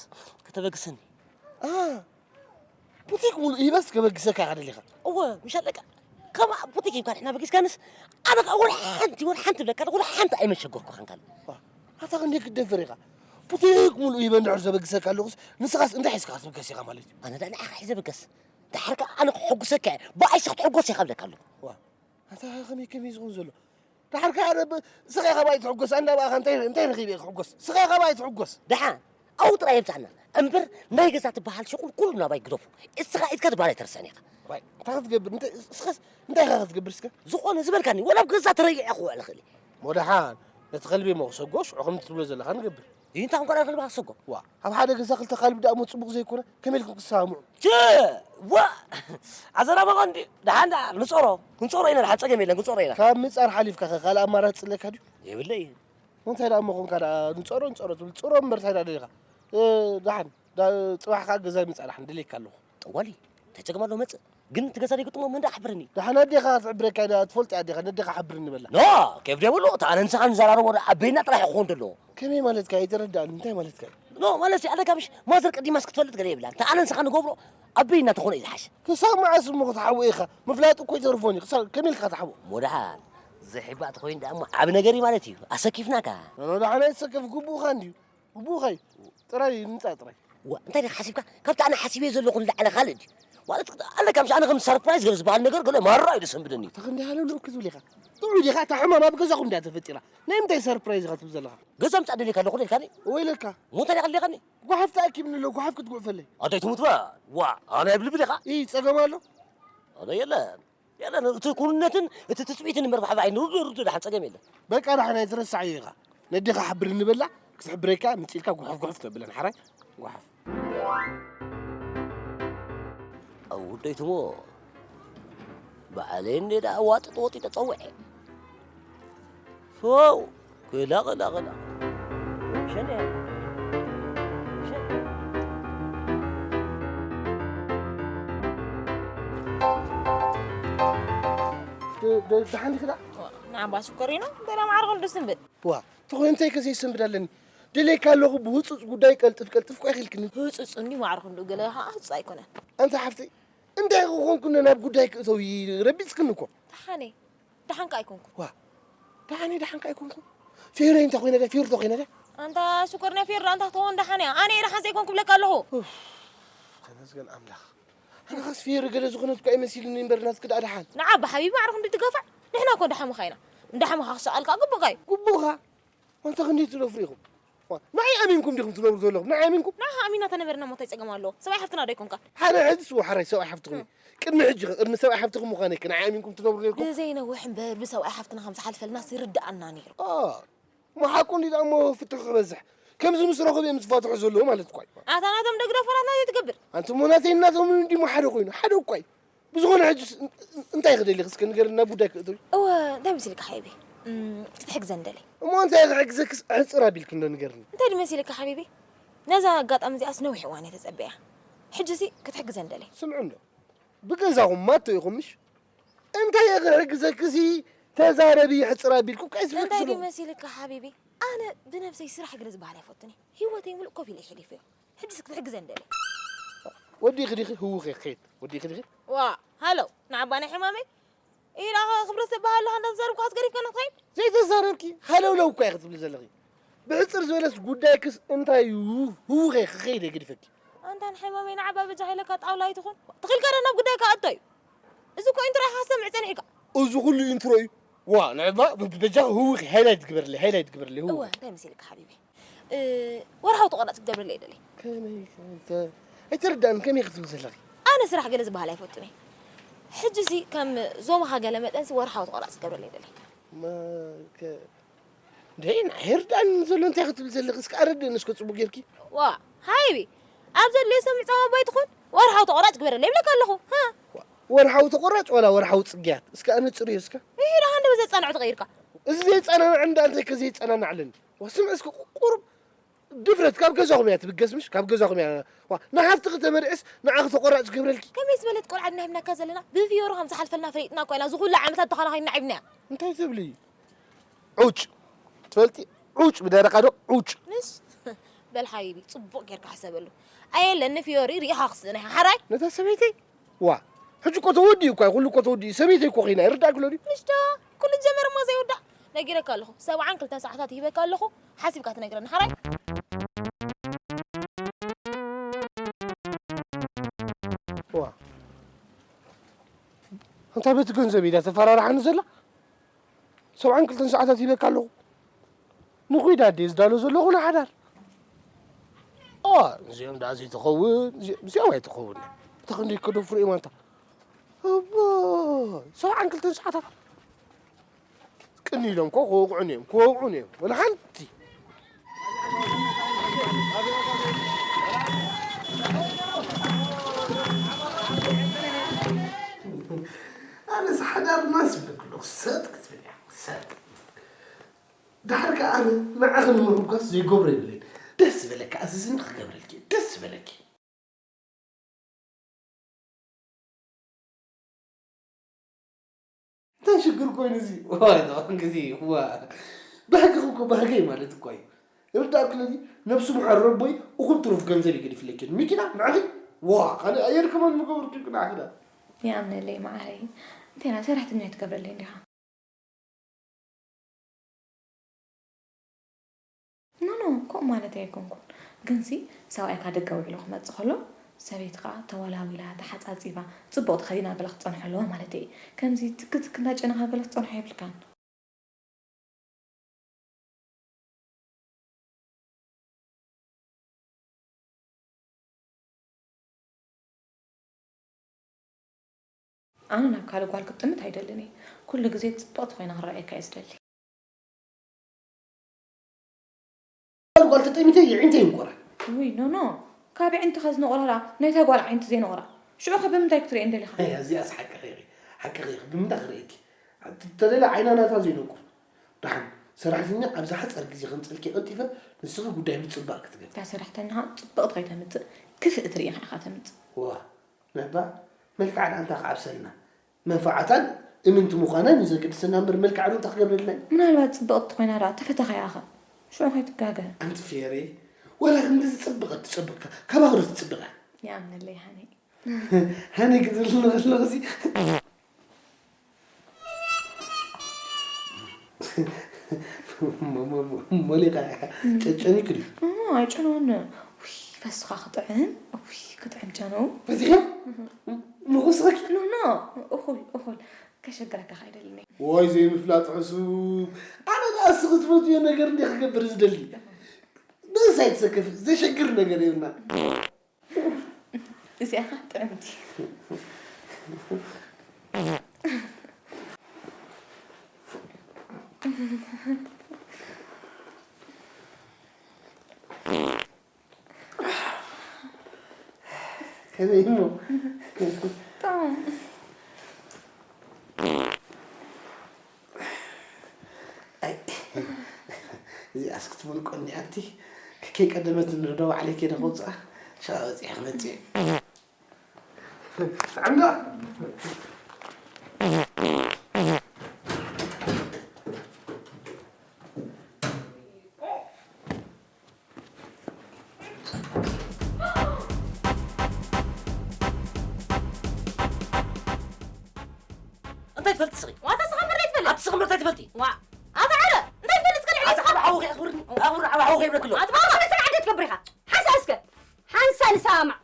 ከተበግሰኒ። አ፣ ቡቲክ ሙሉእ ሂበስ ከበግሰካ ኢኻ ደሊኻ? እወ፣ ምሻለካ። ከምኣ ቡቲክ ሂብካ ንሕና በጊስካንስ፣ ኣነ ከኣ ወላ ሓንቲ፣ ወላ ሓንቲ እብለካ ኣለኹ፣ ወላ ሓንቲ ኣይመሸገርኩኻን ካልእ። ዋ፣ ኣታ ክንደይ ክትደፍር ኢኻ? ቡቲክ ሙሉእ ሂበ እንድሕር ዘበግሰካ ኣለኹስ፣ ንስኻስ እንታይ ሒዝካ ክትብገስ ኢኻ ማለት እዩ? ኣነ ደኣ ንዓኻ ሒዘ በገስ። ደሓር ከኣ ኣነ ክሕጉሰካ እየ። ብኣይሲ ክትሕጎስ ኢኻ እብለካ ኣለኹ። ዋ፣ ኣታ ከመይ ከመይ ዝኸውን ዘሎ? ደሓር ከኣ ኣነ ብ-፣ ስኻ ኢኻ ብኣይ ትሕጎስ፣ ኣንዳ ብኣኻ እንታይ፣ እንታይ ረኺበ እየ ክሕጎስ? ስኻ ኢኻ ብኣይ ትሕጎስ። ደሓን፣ ኣብኡ ጥራይ የብጽሓና። እምበር ናይ ገዛ ትበሃል ሽቑል ኩሉ ናባይ ግደፎ። እስኻ ኢድካ ትበሃል ኣይተርስዕን ኢኻ። ዋይ፣ እንታይ ክትገብር? እንታይ፣ ስኻስ እንታይ ኢኻ ክትገብር እስከ? ዝኾነ ዝበልካኒ፣ ወላ ኣብ ገዛ ተረጊዐ ክውዕል እኽእል እየ። እሞ ደሓን፣ ነቲ ከልቢ እሞ ክሰጎ፣ ሽዑ ከምቲ ትብሎ ዘለኻ ንገብር። ይንታ እንኳን ከልቢ ክሰጎ። ዋ፣ ኣብ ሓደ ገዛ ክልተ ከልቢ ደኣ እሞ ጽቡቕ ዘይኮነ፣ ከመይ ኢልኩም ክትሰማምዑ? ቸ! ዋ! ኣዘራባ ቀንዲ፣ ደሓን ደኣ ንጸሮ፣ ክንጸሮ ኢና፣ ደሓን ጸገም የለን፣ ክንጸሮ ኢና። ካብ ምጻር ሓሊፍካ ከ ካልእ ኣማራጺ ኣለካ ድዩ? የብለይ። እንታይ ደኣ እሞ ኾንካ ደኣ ንጸሮ፣ ንጸሮ ትብል? ጽሮ እምበር እንታይ ደኣ ደሊኻ? እ፣ ደሓን፣ ዳ-፣ ጽባሕ ከኣ ገዛይ ምጻእ ደሓን ደልየካ ኣለኹ። ጠዋሊ፣ እንታይ ጸገም ኣለዎ መጽእ? ግን እቲ ገዛ ዘይግጥሞ መን ደኣ ሓብረኒ? ደሓን ኣዴኻ ክትሕብረካ እያ፣ ትፈልጦ እያ ኣዴኻ፣ ነዴኻ ሓብርኒ በላ። ኖ፣ ኬፍ ዘይብሉ፣ እቲ ኣነ ንስኻ ንዘራረቦ ደኣ ኣበይና ጥራሕ ክኾን ዘለዎ። ከመይ ማለትካ? ኣይተረድኣን፣ እንታይ ማለትካ እዩ? ኖ፣ ማለት ኣለካ ምሽ፣ ማዘር ቀዲማስ ክትፈልጥ ገለ የብላን። እቲ ኣነ ንስኻ ንገብሮ ኣበይና ተኾነ እዩ ዝሓሸ። ክሳብ መዓስ እሞ ክትሓብኦ ኢኻ? ምፍላጥ እኮ ይተርፎን እዩ። ክሳብ ከመይ ኢልካ ክትሓብኦ? እሞ ደሓን፣ ዘይሕባእ ተኾይኑ ደኣ እሞ ዓቢ ነገር እዩ ማለት እዩ። ኣሰኪፍናካ። ኖ፣ ኖ፣ ደሓን ኣይትሰከፍ፣ ግቡእኻ እንድዩ። ግቡእኻ እዩ። ጥራይ ምጻእ ጥራይ። ዋ፣ እንታይ ዲኻ ሓሲብካ? ካብቲ ኣነ ሓሲበዮ ዘለኹ ንላዕሊ ካልእ ድዩ? ማለት ኣለካ ምሽ ኣነ ከም ሰርፕራይዝ ገለ ዝበሃል ነገር ገለ ማራ እዩ ዘሰንብደኒ። ኣታ ክንደይ ሃለውለው ክትብል ኢኻ? ጥዑይ ዲኻ? እታ ሕማም ኣብ ገዛኹም ድያ ተፈጢራ? ናይ ምንታይ ሰርፕራይዝ ኢኻ ትብል ዘለኻ? ገዛ ምጻእ ደሊካ ኣለኹ ዶ ኢልካኒ? ወይለካ። ሞተ ዲኻ ደሊኻኒ? ጓሓፍ ተኣኪብኒ ኣሎ፣ ጓሓፍ ክትጉሕፈለይ። ኣደይ ትሙት በል። ዋ፣ ኣነ የብልብል ኢኻ? ኢ፣ ጸገም ኣሎ? ኣነ የለን። የለን፣ እቲ ኩንነትን እቲ ትጽቢትን እምበር ብሓባር ኣይንርድእ፣ ርድእ ደሓን ጸገም የለን። በቃ ደሓን ኣይትረስዓዮ ኢኻ። ነዴኻ ሓብርኒ በላ፣ ክትሕብረካ ምጽእ ኢልካ ጉሕፍ ጉሕፍ ተብለን ሓራይ፣ ጉሓፍ። ኣውደይትሞ፣ በዓለይ እንዴ ደኣ ዋጥጥ ወጢጠ ጸውዐ። ፎው! ክላ፣ ክላ፣ ክላ። ሸኔ። ሸኔ። ደ-፣ ደ-፣ ደሓን ዲኺ ደኣ? ንዓምባ ሽኮሪኖ፣ ገለ ማዕረ ክንዱ ስንብድ። ዋ፣ ተኾይኑ እንታይ ከ ዘይሰንብድ ኣለኒ? ደልየካ ኣለኹ፣ ብህጹጽ ጉዳይ ቀልጥፍ፣ ቀልጥፍ እኮ ኢኺልክኒ። ህጹጽ እንዲ ማዕረ ክንዱ ገለ ኸዓ ህጹጽ ኣይኮነን። ኣንታ ሓፍተይ፣ እንታይ ክኾንኩ ናብ ጉዳይ ክእተው ረቢጽክኒ እኮ። ደሓነይ። ደሓንካ ኣይኮንኩን። ዋ፣ ደሓነይ ደሓንካ ኣይኮንኩን። ፌሮይ እንታይ ኮይነ ድያ? ፌሩ እንታይ ኮይነ ድያ? ኣንታ ሽኮርና ፌሩ ኣንታ ትኸውን ደሓን እያ። ኣነ እየ ደሓን ዘይኮንኩ ብለካ ኣለኹ። ኡፍ፣ ተመስገን ኣምላኽ። ኣነ ኸስ ፌሩ ገለ ዝኾነት እኳ ኣይመሲልኒ እምበር ናትኪ ደኣ ደሓን። ንዓ ብሓቢቢ ማዕረ ክንዲ ትገፋዕ። ንሕና እኮ እንዳሓሙኻ ኢና። እንዳሓሙኻ ክሰኣልካ ግቡእካ እዩ። ግቡእኻ? ኣንታ ክንደይ ትደፍሩ ኢኹም? ዋ፣ ንዓይ ኣሚንኩም ዲኹም ትነብሩ ዘለኹም? ንዓይ ኣሚንኩም? ንዓኻ ኣሚና ተነበርና እሞ እንታይ ጸገም ኣለዎ? ሰብኣይ ሓፍትና ዶ ኣይኮንካን? ሓደ ሕጂ ስሙ ሓራይ ሰብኣይ ሓፍትኹም እዩ። ቅድሚ ሕጂ ኸ ቅድሚ ሰብኣይ ሓፍትኹም ምዃነይ ከ ንዓይ ኣሚንኩም ትነብሩ ነይርኩም? ብዘይ ነዊሕ እምበር ብሰብኣይ ሓፍትና ከም ዝሓልፈልና ይርድኣና ነይሩ። ኦ፣ እሞ ሓቁ እንዲ ደኣ እሞ ፍትሑ ክበዝሕ። ከምዚ ምስ ረኸቡ እዮም ዝፋትሑ ዘለዉ ማለት እኳ እዩ። ኣታ ናቶም ዶ ግደፎ ናትና ዘይትገብር? ኣንተ እሞ ናተይ ናቶም እንዲ እሞ ሓደ ኮይኑ፣ ሓደ እኳ እዩ። ብዝኾነ ሕጅስ እን-፣ እን-፣ እንታይ ክደሊ እስከ ንገርኒ፣ ናብ ጉዳይ ክእትው። እወ፣ እንታይ መሲልካ ሓቢቢ? እም፣ ክትሕግዘን ደሊ። እሞ እንታይ ክሕግዘክስ ኣሕጽር ኣቢልክ እንዶ ንገርኒ። እንታይ ድመሲልካ ሓቢቢ? ነዛ ኣጋጣሚ እዚኣስ ነዊሕ እዋን እየ ተጸበያ። ሕጂ እዚ ክትሕግዘን ደሊ። ስምዑ እንዶ፣ ብገዛኹም ማቶ ኢኹም ምሽ? እንታይ ክሕግዘክሲ ተዛረቢ፣ ኣሕጽር ኣቢልኩ እኳ እዩ ዝብለክ እንታይ ዘሎ። ድመሲልካ ሓቢቢ? ኣነ ብነብሰይ ስራሕ ገለ ዝበሃል ኣይፈቱን እየ። ህይወተይ ሙሉእ ኮፍ ኢለ እየ ሕሊፈዮ። ሕጅስ ክትሕግዘን ደሊ። ወዲኺ ዲኺ ህውኺ ክኸይድ? ወዲኺ ዲኺ? ዋ፣ ሃሎ፣ ንዓባ ናይ ሕማመይ? ኢላ ክብረት ዝበሃል ኣለኻ እንዳተዛረብኩ ኣስገሪፍካ ንኽትኸይድ? ዘይተዛረብኪ ሃለውለው እኳ ኢኺ ትብሊ ዘለኺ። ብሕጽር ዝበለስ ጉዳይክስ እንታይ እዩ? ህውኺ ክኸይድ እየ ገዲፈኪ። ኣንታ ንሕማመይ ንዓባ በጃኻ ኢለካ ጣውላ ኣይትኹን። ትኽልካ ዶ ናብ ጉዳይካ ኣቶ እዩ? እዚ እኮ ኢንትሮ ኢኻ ክትሰምዕ ጸኒሕካ። እዚ ኩሉ ኢንትሮ እዩ? ዋ፣ ንዕባ በጃኻ ህውኺ ሃይላይት ግበርለይ፣ ሃይላይት ግበርለይ፣ ህውኺ። እወ፣ እንታይ መሲልካ ሓቢቢ? እ፣ ወርሓዊ ተቆራጭ ክገብረለይ ይደሊ። ከመይ፣ ከመይ፣ ከ-፣ ኣይተረዳእን፣ ከመይ ክትብል ዘለኺ? ኣነ ስራሕ ገለ ዝበሃል ኣይፈቱን እየ። ሕጂ ሲ ከም ዞማኻ ገለ መጠን ሲ ወርሓዊ ተቆራጭ ክገብረለይ ይደሊ። ማ-፣ ከ-፣ እንደ ናይ ርዳን ዘሎ እንታይ ክትብል ዘለኺ? እስኪ ኣረድእኒ እስከ ጽቡቅ ጌርኪ። ዋ፣ ሃይቢ፣ ኣብ ዘድልዮ ሰምዕ ጸባ ባይ ትኹን፣ ወርሓዊ ተቆራጭ ግበረለይ ይብለካ ኣለኹ። ሃ? ዋ፣ ወርሓዊ ተቆራጭ ዋላ ወርሓዊ ጽግያት? እስኪ ኣነጽርዮ እስከ። ይሄ ደሓን ዶ ዘጻንዖ ተቐይርካ? እዚ ዘይጸናናዕ እንዳ እንታይ ከ ዘይጸናናዕለኒ? ዋ፣ ስምዕ እስኪ ቁ-፣ ቁሩብ ድፍረት ካብ ገዛኹም እያ ትብገስ ምሽ? ካብ ገዛኹም እያ። ዋ፣ ንሓፍትኺ ተመርዕስ ንዓኺ ተቆራጭ ክገብረልኪ? ከመይ ዝበለት ቆልዓ ድና ሂብናካ ዘለና? ብፊዮሩ ከም ዝሓልፈልና ፈሊጥና እኮ ኢና። እዚ ኩሉ ዓመታት ተኻናኺንና ዒብናያ። እንታይ ትብሊ? ዑጭ። ትፈልጢ? ዑጭ ብደረቓ ዶ? ዑጭ። ምሽ? በል ሓቢቢ፣ ጽቡቕ ጌርካ ሕሰበሉ። ኣየለኒ ፊዮሪ ርኢኻ ክስእን ኢኻ። ሓራይ? ነታ ሰበይተይ? ዋ፣ ሕጂ እኮ ተወዲኡ እኳ እዩ፣ ኩሉ እኮ ተወዲኡ። ሰበይተይ እኮ ኺና፣ ይርዳእኪ ሎዲ? ምሽ ዶ? ኩሉ ጀመር እሞ ዘይውዳእ። ነጊረካ ኣለኹ። ሰብዓን ክልተን ሰዓታት ይህበካ ኣለኹ። ሓሲብካ ትነግረኒ። ሓራይ? ዋ። እንታይ በቲ ገንዘብ ኢዳ ተፈራርሓኒ ዘላ? ሰብዓን ክልተን ሰዓታት ይህበካ ኣለኹ። ንኹይዳ ኣደ ዝዳሎ ዘለኹ ንሓዳር። ኦ፣ እዚኦም ደኣ ዘይትኸውን፣ እዚ-፣ እዚኦም ኣይትኸውን። እታ ክንደይ ከደፍሩ እዮም ኣንታ። እቦ፣ ሰብዓን ክልተን ሰዓታት። ቅኒ ኢሎም እኮ ክወግዑን እዮም፣ ክወግዑን እዮም። ወላ ሓንቲ። ኣነስ ሓዳርና ዝብለክሉ ሰጥ ክትብል እያ፣ ሰጥ። ድሓር ከኣ ኣነ ንዓኺ ንምሕጓስ ዘይገብሮ የብለይን። ደስ ዝበለካ ኣዝዝኒ ክገብረልኪ፣ ደስ ዝበለኪ። እንታይ ሽግር ኮይኑ እዚ? ዋይ፣ እዛ ግዜ፣ ዋ። ባህግኺ እኮ ባህገይ ማለት እኮ እዩ። ርዳእ ክለዚ ነብሱ ምሓር ረቦይ እኹል ትሩፍ ገንዘብ ይገድፍለኪ። ሚኪና ንዓኺ፣ ዋ፣ ካልእ ኣየር ከማን ምገበርኩ ንዓኺ ዳ። ይኣምነለይ መዓረይ። እንቴና ሰራሕተኛ ትገብረለይ እንዲኻ? ኖ፣ ኖ፣ ከምኡ ማለተይ ኣይኮንኩን። ግንሲ ሰብኣይካ ደገ ውዒሉ ክመጽእ ከሎ፣ ሰበይትኻ ተወላዊላ፣ ተሓጻጺባ፣ ጽቡቕ ተኸዲና ገለ ክትጸንሖ ኣለዋ ማለተይ እየ። ከምዚ ትክ ትክ እንዳጨነኻ ገለ ክትጸንሖ የብልካን። ኣነ ናብ ካልእ ጓል ክጥምት ኣይደልን እየ። ኩሉ ግዜ ጽብቕቲ ኮይና ክረኣየካ እየ ዝደሊ። ጓል ተጠሚተ የዒንተይ ይንቆራ። ውይ፣ ኖ፣ ኖ። ካብ የዒንትኻ ዝነቑራ ደኣ ናይታ ጓል ዓይንቲ ዘይነቑራ። ሽዑ ኸ ብምንታይ ክትርእየን ደሊኻ? ኣይ፣ እዚኣስ ሓቅኺ ኢኺ። ሓቅኺ ኢኺ። ብምንታይ ክርእየኪ? ተደልየ ዓይና ናታ ዘይነቁር። ደሓን ሰራሕተኛ ኣብ ዝሓጸረ ግዜ ከምጸልኪ ቀልጢፈ፣ ንስኺ ጉዳይ ምጽባቕ ክትገብሪ። እታ ሰራሕተኛኻ ጽብቕቲ ከይተምጽእ ክፍእ ትርኢ ኢኻ ተምጽእ። ዋ፣ ነባ፣ መልክዓ ደኣ እንታይ ክዓብሰልና? መንፈዓታን እምንቲ ምዃናን እዩ ዘገድሰና እምበር፣ መልክዓ ዶ እንታይ ክገብረልና እዩ? ምናልባት ጽብቕቲ ኮይና ደኣ ተፈታኻያ ኢኻ። ሽዑ ከይትጋገ። ኣንቲ ፌሬ፣ ወላ ክንድዚ ጽብቐት ትጸብቕካ፣ ካባኺ ዶ ትጽብቕ እያ? ይኣምነለይ ሃኒ። ሃኒ ክትብል ከለኺ እዚ ሞ-፣ ሞ-፣ ሞ-፣ ሞሊቓ እያ። እም። ጨጨኒክ ድዩ? እሞ ኣይጨነወኒ። ውይ፣ ፈስኻ ክጥዕም። ውይ፣ ክጥዕም ጨነው። ፈቲኻ? እህ። ምኹስኸኪ? ኖ፣ ኖ። እኹል፣ እኹል። ከሸግረካ ከይደልኒ። ወይ ዘይምፍላጥ ሕሱብ። ኣነ ደኣ እስኺ ትፈትዮ ነገር እንደ ክገብር ዝደሊ። ደስ ኣይትሰከፍ። ዘሸግር ነገር የብልና። እዚኣ ኸዓ ጥዕምቲ። ከመይ እሞ? ጥዑም። ኣይ፣ እዚኣስ ክትምልቆኒ ኣቲ ከይቀደመት ንዶ ባዕለይ ከይደ ከውፅኣ ሻ ወፂኣ ክመፅእ። ጥዕምዶ? እንታይ ትፈልጢ ስኺ? ዋታ ስኻ ምር ኣይትፈልጥ። ኣቲ ስኺ ምር እንታይ ትፈልጢ? ዋ ኣታ ዓረ እንታይ ትፈልጥ ከልዕ ኣቲ ዓባ ሓውኺ ኣኽብርኒ። ኣኽብር ዓባ ሓውኺ ይብለክ ኣሎ። ኣቲ ባባ ስለ ስለ ዓደት ገብሪኻ ሓንሳ እስከ ሓንሳ ንሰማዕ።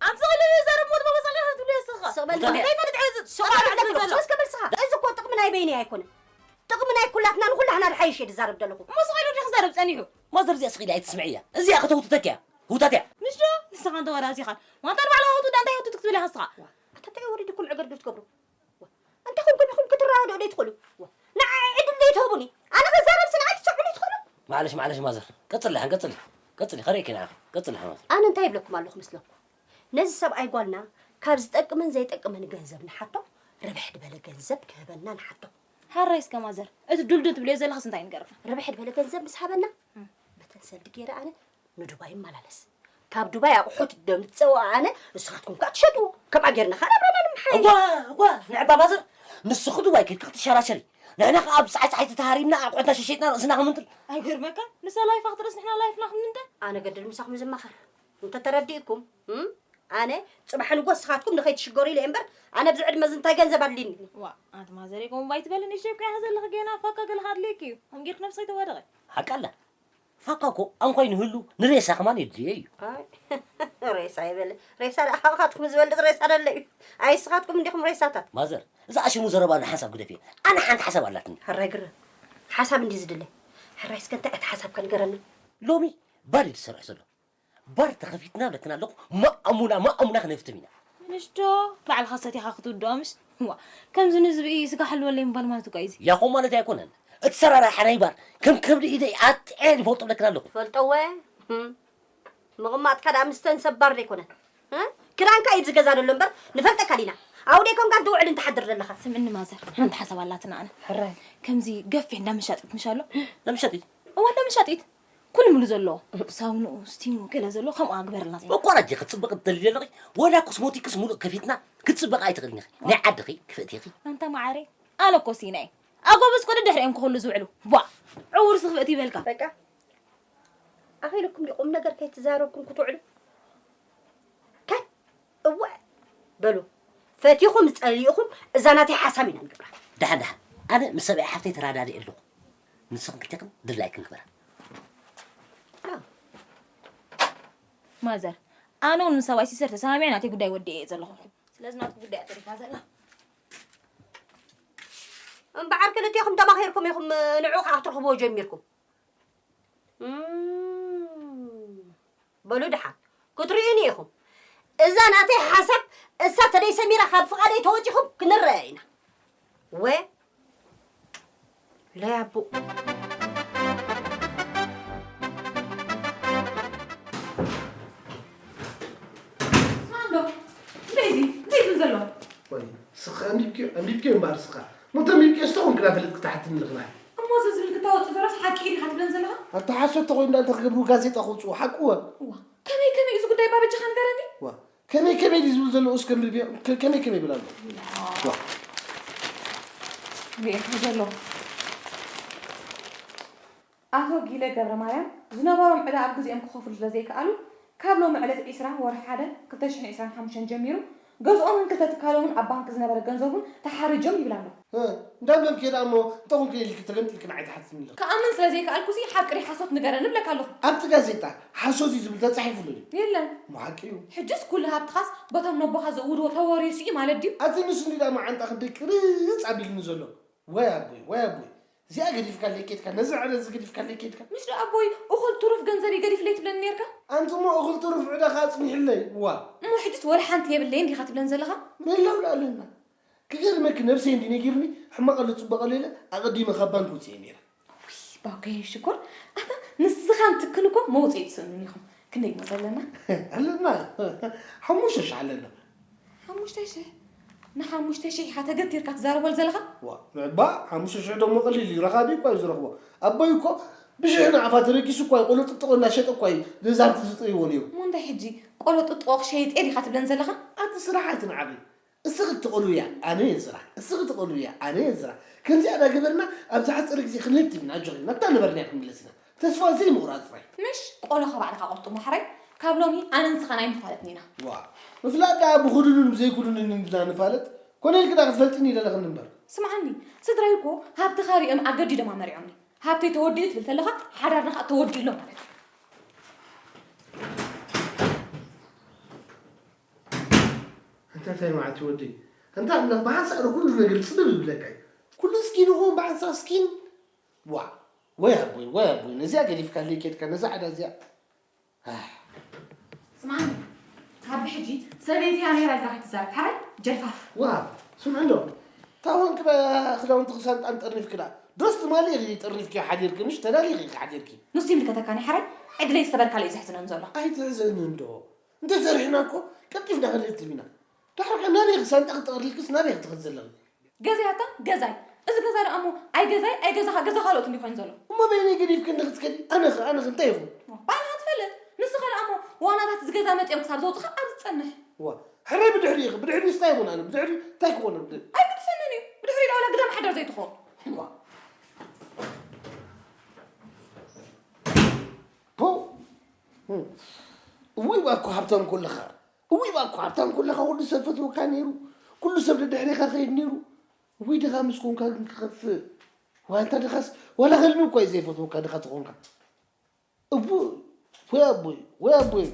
ኣቲ ስለ ዘረብ ሞት ባባ ስለ ትብሉ ስኻ። ስቕ በል እንታይ ፈልጥ ዕዝ ስቕ በል ዕዝ ሶስ ከብል ስኻ። እዚ እኮ ጥቕሚ ናይ በይኒ ኣይኮነ። ጥቕሚ ናይ ኩላትና ንኩላህና ድሓይሽ እየ ድዛረብ ዘለኹ። እሞ ስቕ ኢሉ ድኽዛረብ ጸኒሑ። ማዘር እዚኣ ስቕ ኢላ ኣይትስምዕያ። እዚኣ ከተውትተክ እያ። ህውታት እያ። ምሽ ዶ ንስኻ እንተ ወራሲኻ ዋንታ ንባዕላ ህውቱ ዳ እንታይ ህውቱ ክትብል ኢኻ ስኻ። ኣታ እንታይ ወሪድኩም ዕግርግር ትገብሩ? እንታይ ኮንኩም ኢኹም ክትረዳድኡ ዘይትኽእሉ? ንዓይ ዕድል ዘይትህቡኒ? ኣነ ክዛረብ ስንዓይ ትሰምዑኒ ትኽእሉ? ማዕለሽ ማዕለሽ ማዘር ቀጽሊ ሓን ቀጽሊ። ቀጽሊ ከርእኪ ንዓኺ። ቀጽሊ ሓን ማዘር። ኣነ እንታይ ይብለኩም ኣለኹ ምስለኩም? ነዚ ሰብኣይ ጓልና ካብ ዝጠቅምን ዘይጠቅምን ገንዘብ ንሓቶ፣ ርብሕ ድበለ ገንዘብ ክህበና ንሓቶ። ሃራይ እስከ ማዘር እቲ ዱልዱል ትብልዮ ዘለኽስ እንታይ ንገርና? ርብሕ ድበለ ገንዘብ ምስ ሃበና በተን ሰልዲ ገይረ ኣነ ንዱባይ ይመላለስ። ካብ ዱባይ ኣቑሑት ደምፀኦ ኣነ ንስኻትኩም ከዓ ትሸጥዎ። ከምኣ ጌርና ከዓ ናብራና ንምሓይሽ። እዋ እዋ ንዕባ ማዘር ንስኺ ዱባይ ከድኪ ክትሸራሸሪ ንሕና ከዓ ኣብ ፀሓይ ፀሓይ ተተሃሪምና ኣቑሑትና ሸሸጥና ርእስና ክምንጥል። ኣይገርመካ ንሳ ላይፋ ክትርእስ ንሕና ላይፍና ክንምንጠል። ኣነ ገድል ምሳኹም ዝማኸር እንተተረዲእኩም እም? ኣነ ፅባሕ ንጎ ንስኻትኩም ንኸይትሽገሩ ኢለ እምበር ኣነ ኣብዚ ዕድመ እዚ እንታይ ገንዘብ ኣድልኒ። ዋ ኣንቲ ማዘር ይኮም ባይትበሊ ንእሽተይ እኮ ኢኻ ዘለኺ ገና ፋካ ገለ ከድልየኪ እዩ። ከምጌርክ ነብስኺ ተዋደቒ። ሓቃለ ፋካ እኮ ኣንኳይ ንህሉ ንሬሳ ከማን የድልዮ እዩ። ኣይ፣ ሬሳ ይበለ ሬሳ ደኣ ካብኻትኩም ዝበልጥ ሬሳ ደለ እዩ። ኣይ ንስኻትኩም እንዲኹም ሬሳታት። ማዘር እዛ ኣሽሙ ዘረባ ንሓንሳብ ግደፊ። ኣነ ሓንቲ ሓሳብ ኣላትኒ። ሕራይ ግረ ሓሳብ እንዲ ዝድለ። ሕራይ እስከ እንታይ እቲ ሓሳብካ ንገረና። ሎሚ ባር እዩ ዝሰርሕ ዘሎ። ባር ተኸፊትና ብለክና ኣለኹ። ማእሙና ማእሙና ክነፍትም ኢና። ምንሽቶ ባዕልኻ ሰቲኻ ክትውድኦ ምሽ። ዋ ከምዚ ንዝብኢ ስጋ ሓልወለይ ምባል ማለት እኮ እዩ እዚ። ያኾ ማለት ኣይኮነን። እቲ ሰራራሓ ናይ ባር ከም ከብዲ ኢደይ ኣጥዕየ ዝፈልጦ ብለክና ኣለኹ። ፈልጠወ ምቕማጥካ ደኣ ምስተን ሰብ ባር ዘይኮነ። ክዳንካ እዩ ዝገዛ ዘሎ እምበር ንፈልጠካ ዲና። ኣብኡ ደይ ኮንካ እንትውዕል እንትሓድር ዘለኻ። ስምዕኒ ማዘር ሓንቲ ሓሳብ ኣላትና ኣነ። ሕራይ ከምዚ ገፊሕ እንዳ መሻጢት ምሽ ኣሎ። ለምሸጢት እዋ እንዳ መሻጢት ኩሉ ሙሉ ዘለዎ ሳውንኡ ስቲሙ ገለ ዘለዎ ከምኡ ኣግበርልና። መቋረጂ ክትፅብቕ እትደልዩ ኣለኺ ወላ ኮስሞቲክስ ሙሉእ ከፊትና ክትፅበቕ ኣይትኽእልን ኢኺ። ናይ ዓድኺ ክፍእቲ ኢኺ። ኣንታ መዓረይ ኣነ እኮ ሲናይ ኣጎብዝ ቁዲ ድሕሪኦም ክኽሉ ዝውዕሉ ቧ ዕውርሲ ክፍእቲ ይበልካ። በቃ ኣኺልኩም ዲቑም ነገር ከይትዛረብኩም ክትውዕሉ። ከ እወ በሉ ፈቲኹም ዝጸሊእኹም እዛ ናተይ ሓሳብ ኢና ንገብራ። ደሓን ደሓን ኣነ ምስ ሰብኣይ ሓፍተይ ተራዳዲ ኣለኹ። ንስኽን ክልቴኽን ድላይክን ግበራ። ማዘር ኣነ እውን ምስ ሰብኣይ ሲስተር ተሰማሚዐ ናተይ ጉዳይ ወዲኤ እየ ዘለኹ። ስለዚ ናትኩ ጉዳይ እያ ተሪፋ ዘላ። እምበዓር ክልቴኹም ተማኺርኩም ኢኹም ንዕኡ ከዓ ክትረኽብዎ ጀሚርኩም። እም፣ በሉ ደሓን ክትርእዩኒ ኢኹም። እዛ ናተይ ሓሳብ እሳ ተደይ ሰሚራ ካብ ፍቓደይ ተወፂኹም ክንረኣ ኢና። ወ ለያቡ ሳንዶ እንታይ እዚ እንታይ ዝብል ዘሎ? ወይ ስኻ ኣንቢብክዮ ኣንቢብክዮ እምበኣር ስኻ ሞተ ኣንቢብክዮ ስተኹም ክዳ ፈለጥ ክትሓትኒ ልኽና። እሞ እዚ ዝብል ክታወፅ ዘሮስ ሓቂ ኢኻ ትብለን ዘለኻ? ኣታ ሓሶት ተኾይኑ እንዳ እንታይ ክገብሩ ጋዜጣ ክውፅኡ ሓቅወ። እዋ ከመይ ከመይ እዚ ጉዳይ ባበጃኻ ንገረኒ። ዋ ከመይ ከመይ ድዩ ዝብል ዘሎ እስከ ንብዮ ከመይ ከመይ ይብል ኣሎ። ዋ ሪኤካ ዘሎ ኣቶ ጊለ ገብረማርያም ዝነበሮም ዕዳ ኣብ ግዜኦም ክኸፍሉ ስለ ዘይከኣሉ፣ ካብ ሎሚ ዕለት ዒስራ ወርሒ ሓደ ክልተ ሽሕን ዕስራን ሓሙሽተን ጀሚሩ፣ ገዝኦምን ክልተ ትካሎምን ኣብ ባንክ ዝነበረ ገንዘቡን ተሓሪጆም ይብል ኣሎ። እ፣ እንዳንበብኪ ደኣ እሞ፣ እንተኹንኪ ኢልኪ ተገምጢልኪ ንዓይ ትሓትኒ ኣለኺ። ክኣምን ስለ ዘይከኣልኩሲ፣ ሓቂ ድዩ ሓሶት ንገረኒ እብለካ ኣለኹ። ኣብቲ ጋዜጣ ሓሶት እዩ ዝብል ተጻሒፉ ኣሎ ድዩ? የለን። እሞ ሓቂ እዩ። ሕጅስ ኩሉ ሃብትኻስ በቶም ነቦኻ ዘእውድዎ ተወሪሱ እዩ ማለት ድዩ? ኣቲ ንሱ እንዲ ደኣ መዓንጣ ክንደይ ቅርጽ ኣቢሉኒ ዘሎ። ወይ ኣቦይ ወይ ኣቦይ እዚኣ ገዲፍካለይ ኬድካ ነዚ ዕረ እዚ ገዲፍካለይ ኬድካ። ምሽ ዶ ኣቦይ እኹል ትሩፍ ገንዘብ ይገዲፍለይ ትብለኒ ኔርካ። ኣንቲ እሞ እኹል ትሩፍ ዕዳኻ ኣጽኒሕለይ ዋ። እሞ ሕጅስ ወላ ሓንቲ የብለይን ዲኻ ትብለን ዘለኻ። ሜላው ዶ ኣለና ክገርመኪ ነብሰይ እንዲ ነጊርኒ ሕማቕ ኣሎ ጽቡቕ ኣሎ ኢለ ኣቐዲመ ካብ ባንክ ውጽኤ ኔረ። ውይ ባኮየ ሽኮር ኣታ ንስኻን ትክን እኮ መውጽኢ ትስእኑን ኢኹም። ክንደይ እሞ ዘለና? ኣለና ሓሙሽተ ሽሕ ኣለና። ሓሙሽተ ሽሕ ንሓሙሽተ ሽሕ ኢኻ ተገቲርካ ትዛረበሉ ዘለኻ? ዋ ምዕባእ ሓሙሽተ ሽሕ ደሞ ቀሊል እዩ ረኻቢ እኳ እዩ ዝረኽቦ። ኣቦይ እኮ ብሽሕ ንዓፋ ተበጊሱ እኳ እዩ ቆሎ ጥጥቖ እናሸጠ እኳ እዩ ነዛ ሃብቲ ዝጥርይዎ ነይሩ። እሞ እንታይ ሕጂ ቆሎ ጥጥቖ ክሸይጥ እየ ዲኻ ትብለን ዘለኻ? ኣቲ ስራሕ ኣይትንዓቢ። እስኺ ትቆልውያ ኣነ እየ ስራሕ እስኺ ትቆልውያ ኣነ እየ ስራሕ። ከምዚኣ እናገበርና ኣብዚ ሓፂር ግዜ ክንህትም ኢና ኣጆኺ ናብታ ነበርና ክንምለስ ኢና። ተስፋ ዘይምቑራፅ ጥራይ። ምሽ ቆሎኻ ባዕልኻ ቁርጥሞ ሕራይ ካብ ሎሚ ኣነ ንስኻን ኣይንፋለጥን ኢና። ዋ ምፍላጥ ደኣ ብኹዱኑን ብዘይኩዱንን እንድና ንፋለጥ ኮነ ኢልኪ ዳ ክትፈልጥኒ ይደለኽኒ እምበር። ስምዓኒ፣ ስድራይ እኮ ሃብትኻ ሪኦም ኣገዲዶም ኣመሪዖምኒ። ሃብተይ ተወዲኡ ትብል ተለኻ ሓዳርና ኸኣ ተወዲኡ ኣሎ ማለት እዩ። እንተ እንታይ መዓት ወደይ እንታ ኣምላኽ ብሓንሳእ ኩሉ ነገር ጽብብ ይብለካ እዩ። ኩሉ ስኪን ይኹን ብሓንሳእ ስኪን። ዋ፣ ወይ ኣቦይ፣ ወይ ኣቦይ፣ ነዚኣ ገዲፍካለይ ኬድካ ነዛ ዓዳ እዚኣ። ኣህ። ስምዓኒ፣ ካብ ብሕጂ ሰበይቲ እያ ነይራ ኢልካ ከይትዛረብ ሓራይ ጀልፋፍ። ዋ፣ ስምዕ እንዶ፣ እታ ኾንክ ክዳውንቲ ክሳንጣን ጠርኒፍክላ ዶስ ትማሊ ኢኺ ጠርኒፍኪ ሓዲርኪ ምሽ ተዳሊኺ ኢኺ ሓዲርኪ። ንሱ ይምልከተካኒ ሓራይ ዕድለይ ዝተበልካለ እዩ ዘሕዝነን ዘሎ። ኣይትሕዘኒ እንዶ፣ እንተሰሪሕና እኮ ቀልጢፍና ክንህብትም ኢና። ዳሕር ከ ናበይ ክሳንጣ ክጠቕልልክስ ናበይ ክትኸድ ዘለኺ? ገዛይ ኣታ ገዛይ። እዚ ገዛ ደኣ እሞ ኣይ ገዛይ ኣይ ገዛኻ ገዛ ካልኦት እንዲ ኮይኑ ዘሎ። እሞ በይነይ ገዲፍክኒ ክትከዲ ኣነኸ ኣነኸ እንታይ ይኹን? ባዕልኻ ትፈልጥ። ንስኻ ደኣ እሞ ዋናታት እዚ ገዛ መጺኦም ክሳብ ዘውፅኻ ኣብዚ ትጸንሕ። ዋ ሕራይ ብድሕሪ ኢኺ ብድሕሪ እንታይ ይኹን ኣነ ብድሕሪ እንታይ ክኾን ብድሕሪ? ኣይግድሰንን እዩ። ብድሕሪ ደኣ ዋላ ግዳም ሓዳር ዘይትኾን። ዋ ፖው እውይ ዋኮ ሃብታም ኩልኻ እውይ ዋኮ ሃብታም ኩልኻ ኩሉ ሰብ ፈትወካ ነይሩ። ኩሉ ሰብ ደድሕሪኻ ኸይድ ነይሩ። እውይ ድኻ ምስ ኮንካ ግን ክኸፍእ። ዋንታ ድኻስ ዋላ ከልቢ እኳ እዩ ዘይፈትወካ ድኻ ተኾንካ። እቡ ወይ ኣቦይ ወይ ኣቦይ።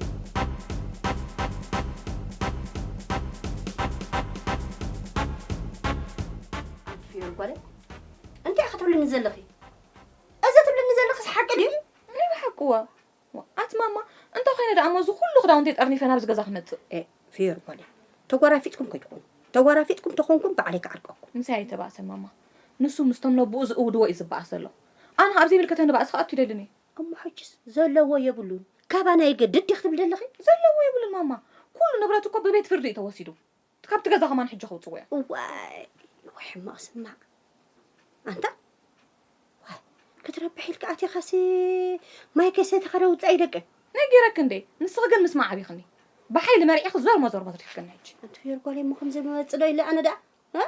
ኣንፍዮ ጓለይ እንታይ ክትብልኒ ዘለኺ? እዚ ትብልኒ ዘለኽስ ሓቂ ድዩ? ናይ ብሓቅዋ ኣቲ ማማ እንታይ ኮይነ ደኣ እሞ እዚ ኩሉ ክዳውንተይ ጠርኒፈ ናብዚ ገዛ ክመጽእ? ኤ ፍዮሪ ጓለይ ተጓራፊጥኩም ከይትኾኑ ተጓራፊጥኩም ተኾንኩም ባዕለይ ክዓርቀኩም። ምሳይ ኣይተባእሰ ማማ ንሱ ምስቶም ነብኡ ዝእውድዎ እዩ ዝበኣስ ዘሎ። ኣነ ካብ ዘይምልከተኒ ባእሲ ክኣቱ ይደልን እየ። እሞ ሕጅስ ዘለዎ የብሉን ካባና ይገድድ ዲኺ ትብሊ ዘለኺ? ዘለዎ የብሉን ማማ ኩሉ ንብረት እኮ ብቤት ፍርዲ እዩ ተወሲዱ። ካብቲ ገዛ ከማን ሕጂ ከውፅዎ እያ። እዋይ ወይ ሕማቕ ስማዕ ኣንታ ዋይ ክትረብሒ ኢልካ ኣቲኻሲ ማይ ከይሰቲኻ ዶ ውፃኢ ደቂ ነጊረኪ እንዴ ንስኺ ግን ምስማዕ ኣቢኽኒ ብሓይሊ መሪዕኺ ዞርሞ ዞርሞ ትሪፍክኒ ሕጂ ኣንቲ ፍዮሪ ጓለይ እሞ ከምዚ መመፅእ ዶ ኢለ ኣነ ደኣ እ?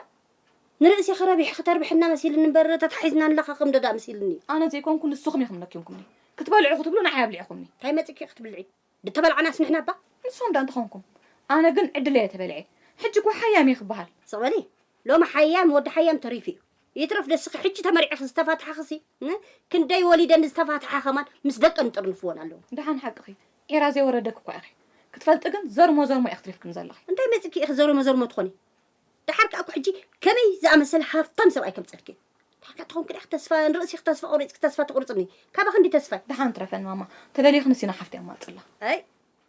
ንርእሲኺ ረቢሕኺ ተርብሕና መሲልኒ እምበር ተታሒዝና ንለኻኸም ዶ ደኣ መሲልኒ ኣነ ዘይኮንኩ ንስኹም ኢኹም ነኪምኩምኒ ክትበልዑ ክትብሉ ንዓይ ኣብሊዕኹምኒ እንታይ መፂኪ ክትብልዒ ድተበላዕናስ ንሕና እባ። ንስኹም ደኣ እንተኾንኩም። ኣነ ግን ዕድለይ እየ ተበሊዐ። ሕጂ እኮ ሓያም እየ ክበሃል። ስቕ በሊ። ሎሚ ሓያም ወዲ ሓያም ተሪፉ እዩ። ይትረፍ ደስኺ ሕጂ ተመሪዕኺ ዝተፋትሓኽሲ እ? ክንደይ ወሊደን ዝተፋትሓ ኸማን ምስ ደቀን ይጥርንፍወን ኣለዉ። ደሓን ሓቅኺ። ዒራ ዘይወረደኪ እኳ ኢኺ። ክትፈልጢ ግን ዘርሞ ዘርሞ ኢኺ ትሪፍክኒ ዘለኺ። እንታይ መጺእኪ ኢኺ ዘርሞ ዘርሞ ትኾኒ? ደሓር ከኣ እኮ ሕጂ ከመይ ዝኣመሰለ ሃፍታም ሰብኣይ ከምጸልኪ። ደሓር ከኣ ተኾንኪ ደኣ ተስፋ ንርእሲኺ ተስፋ ቆሪጽኪ ተስፋ ትቑርጽኒ። ካባኺ እንዲ ተስፋይ። ደሓን ትረፈን ማማ። ተደሊኺ ንሲና ሓፍተይ ኣማጽላ። ኣይ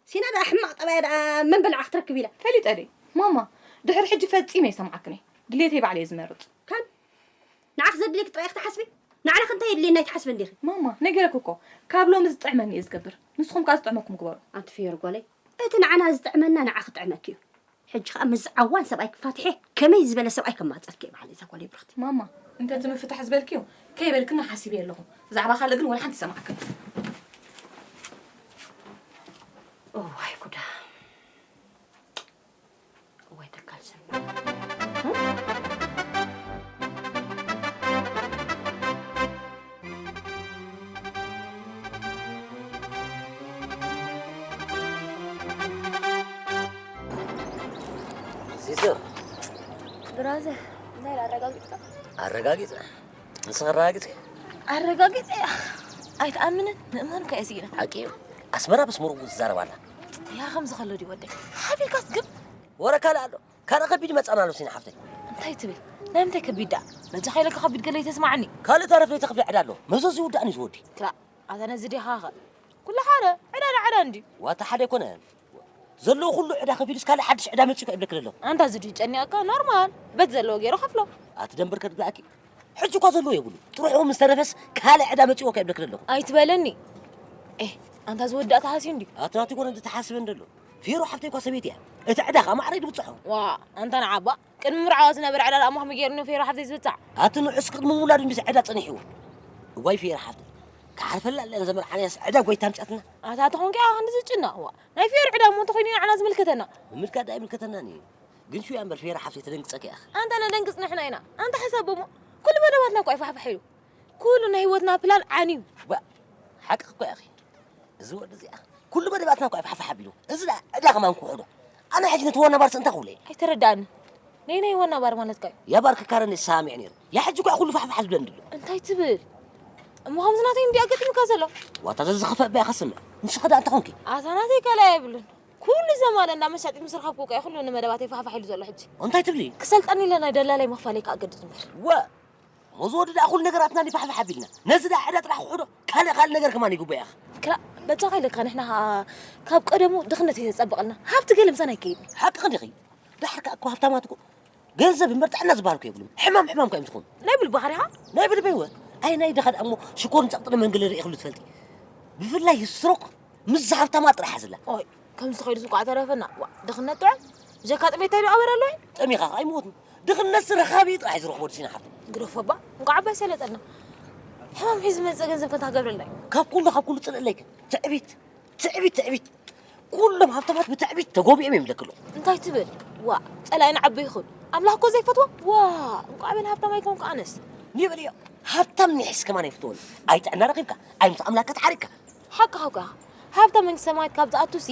ሲና ደኣ ሕማቕ ጠባያ ደኣ መን በልዓ ክትረክብ ኢላ። ፈሊጠ ድየ? ማማ ድሕሪ ሕጂ ፈጺመ ኣይሰምዓክን እየ። ድሌተይ ባዕለይ እየ ዝመርጽ። ካን ንዓኺ ዘድልየኪ ጥራይ ኢኺ ትሓስቢ? ንዓናኸ እንታይ የድልየና ኣይትሓስብን ዲኺ? ማማ ነጊረኪ እኮ ካብ ሎሚ ዝጥዕመኒ እየ ዝገብር። ንስኹም ከኣ ዝጥዕመኩም ግበሩ። ኣንቲ ፍዮሪ ጓለይ እቲ ንዓና ዝጥዕመና ንዓኺ ክጥዕመኪ እዩ። ሕጂ ከኣ ምስዚ ዓዋን ሰብኣይ ክፋትሕ እየ። ከመይ ዝበለ ሰብኣይ ከማጽኣልኪ እየ በሃሊ እዛ ጓለይ ብርኽቲ። ማማ እንተ እቲ ምፍታሕ ዝበልክዮ ከይበልክኒ ሓሲበዮ ኣለኹ። ብዛዕባ ካልእ ግን ወላ ሓንቲ ኣይሰምዓክን። እዋይ ጉዳ። እዋይ ተካል ሰምና። ዚዙ ብራዘር እንታይ ኢለ ኣረጋጊፅካ ኣረጋጊፀ ንስኺ ኣረጋጊፅኪ ኣረጋጊፀ እያ ኣይትኣምንን ምእማን ከ እየ ስኢነ ሓቂ እዩ ኣስመራ ምስ ምሩጉ ትዛረብ ኣላ ያ ከምዚ ከሎ ድዩ ወደይ ሓፊርካስ ግን ወረ ካልእ ኣሎ ካልእ ከቢድ ይመፅኣና ኣሎ ሲና ሓፍተይ እንታይ ትብል ናይ ምንታይ ከቢድ ደኣ በጃኻ ኢለካ ከቢድ ገለ ይተስማዓኒ ካልእ ተረፍ ለይተኸፍለ ዕዳ ኣሎ መዘዙ ይውዳእን እዩ ዝወዲ ትራ ኣታ ነዚ ዲኻ ኸ ኩሉ ሓደ ዕዳ ዳ ዕዳ እንድዩ ዋታ ሓደ ኣይኮነን ዘለዎ ኩሉ ዕዳ ከፊሉስ ካልእ ሓድሽ ዕዳ መጺኡ ከይብለኪ ዘለኹ ኣንታ እዚ ድዩ ጨኒቐካ ኖርማል በቲ ዘለዎ ገይሩ ከፍሎ ኣቲ ደንብር ከድግኣኪ ሕጂ እኳ ዘለዎ የብሉ ጥርሑ ምስ ተረፈስ ካልእ ዕዳ መጺዎ ከይብለኪ ዘለኹ ኣይትበለኒ ኤ ኣንታ ዝወዳእታ ሃስዩ እንድዩ ኣቲ ናቱ ይኮነ ተሓስበ እንደሎ ፊሮ ሓፍተይ እኳ ሰበይቲ እያ እቲ ዕዳ ከዓ ማዕረ ድብፅሖ ዋ ኣንታ ንዓባ ቅድሚ ምርዓዋ ዝነበረ ዕዳ ደኣ እሞ ከመይ ገይሩ ንፌሮ ሓፍተይ ዝብጻዕ? ኣቲ ንዑስ ቅድሚ ምውላዱ እንዲስ ዕዳ ጸኒሕዎ። እዋይ ፌሮ ሓፍተይ ክሓልፈላ ኣለና ዘመርዓናያስ ዕዳ ጎይታ ኣምጺኣትና። ኣታ ተኾንካ ኢኻ ክንዲ ዝጭነቕ እዋ ናይ ፌሮ ዕዳ እሞ እንተኾይኑ ንዓና ዝምልከተና። ምምልካት ደኣ ኣይምልከተናን እዩ። ግን ሽውያ እምበር ፌሮ ሓፍተይ ተደንግጸኪ ኢኺ። ኣንታ ነደንግጽ ንሕና ኢና። ኣንታ ሓሳብ እሞ ኩሉ መደባትና እኮ እዩ ፋሕፋሕ ኢሉ። ኩሉ ናይ ህይወትና ፕላን ዓንዩ። ዋ ሓቅኺ እኮ ኢኺ። እዚ ወዲ እዚኣ ኩሉ መደባትና እኳ ፋሕፋሕ ኣቢሉ እዚ ደኣ ዕዳ ከማን ክውሕዶ ኣነ ሕጂ ነቲ ዋና ባርስ እንታይ ክብሎ እየ ኣይተረድኣኒ ነይ ነይ ወና ባር ማለት ካይ። ያ ባር ክካረኒ ሳሚዕ ነይሩ። ያ ሕጂ እኳ ኩሉ ፋሕፋሕ ዝብለኒ ድሎ። እንታይ ትብል? እሞ ከምዚ ናተይ እንዲ ኣገጢምካ ዘሎ? ዋታ ዘዝኸፈ እባ ኢኻ ስምዕ። ንስኻ ደኣ እንታይ ኮንኪ? ኣታ ናተይ ካልእ ኣይብሉን። ኩሉ ዘማን እንዳ መሻጢት ምስ ረኸብኩ እኮ እዩ ኩሉ ንመደባተይ ፋሕፋሕ ኢሉ ዘሎ ሕጂ። እንታይ ትብሊ? ክሰልጠኒ ኢለ ናይ ደላላይ ምኽፋለይ ክኣገድድ እምበር። ወ! ሞዚ ወዲ ደኣ ኩሉ ነገራትና ፋሕፋሕ ኣቢልና። ነዚ ደኣ ዕዳ ጥራሕ ክሕዶ፣ ካልእ ካልእ ነገር ከማን ይግበእ ኢኻ። ክላ፣ በጃኻ ኢለካ ንሕና ኸኣ ካብ ቀደሙ ድኽነት እዩ ዘጸብቐልና። ሃብቲ ገለ ምሳና ኣይከይድን። ሓቅኺ ዲኺ? ዳሕር ከኣ እኮ ሃብታማት እኮ ገንዘብ እምበር ጥዕና ዝበሃል እኮ የብሉም። ሕማም ሕማም እኮ እዮም ዝኾኑ። ናይ ብልብኻ ዲኻ? ናይ ብልበይ እወ። ኣይ ናይ ድኻ ደኣ እሞ ሽኮርን ጸቕጥን መንገዲ ርኢኽሉ ትፈልጢ? ብፍላይ ስትሮክ ምስ ሃብታማት ጥራሕ እያ ዘላ። ኦይ፣ ከምዚ ተኸይዱ ዝቋዕ ተረፈና። ዋ፣ ድኽነት ጥዑም። ብጀካ ጥሜት እንታይ ደኣ ኣበር ኣሎ? ጠሚኻ ኣይሞትን። ድኽነት ረኻቢ ጥራሕ እዩ ዝረኽቦ ድሲና ሓፍቲ። ግደፎ እባ፣ እንቋዕ ኣባይ ሰለጠና። ሕማም ሒዙ ዝመጽእ ገንዘብ ከንታ ክገብረልና እዩ። ካብ ኩሉ፣ ካብ ኩሉ ጽልእለይ ግን ትዕቢት፣ ትዕቢት፣ ትዕቢት። ኩሎም ሃብታማት ብትዕቢት ተጎቢኦም እዮም ለክሎ። እንታይ ትብል? ዋ፣ ጸላኢና ዓቢ ይኹን። ኣምላኽ እኮ ዘይፈትዎ? ዋ፣ እንቋዕ በል ሃብታም ኣይኮንኩ ኣነስ። ኒበል እዮ። ሃብታም ኒሕስ ከማን ኣይፍትዎን። ኣይ ጥዕና ረኺብካ፣ ኣይ ምስ ኣምላኽ ከተሓሪቅካ። ሓቅኻ እኮ ኢኻ። ሃብታም መንግስተ ሰማያት ካብ ዝኣቱሲ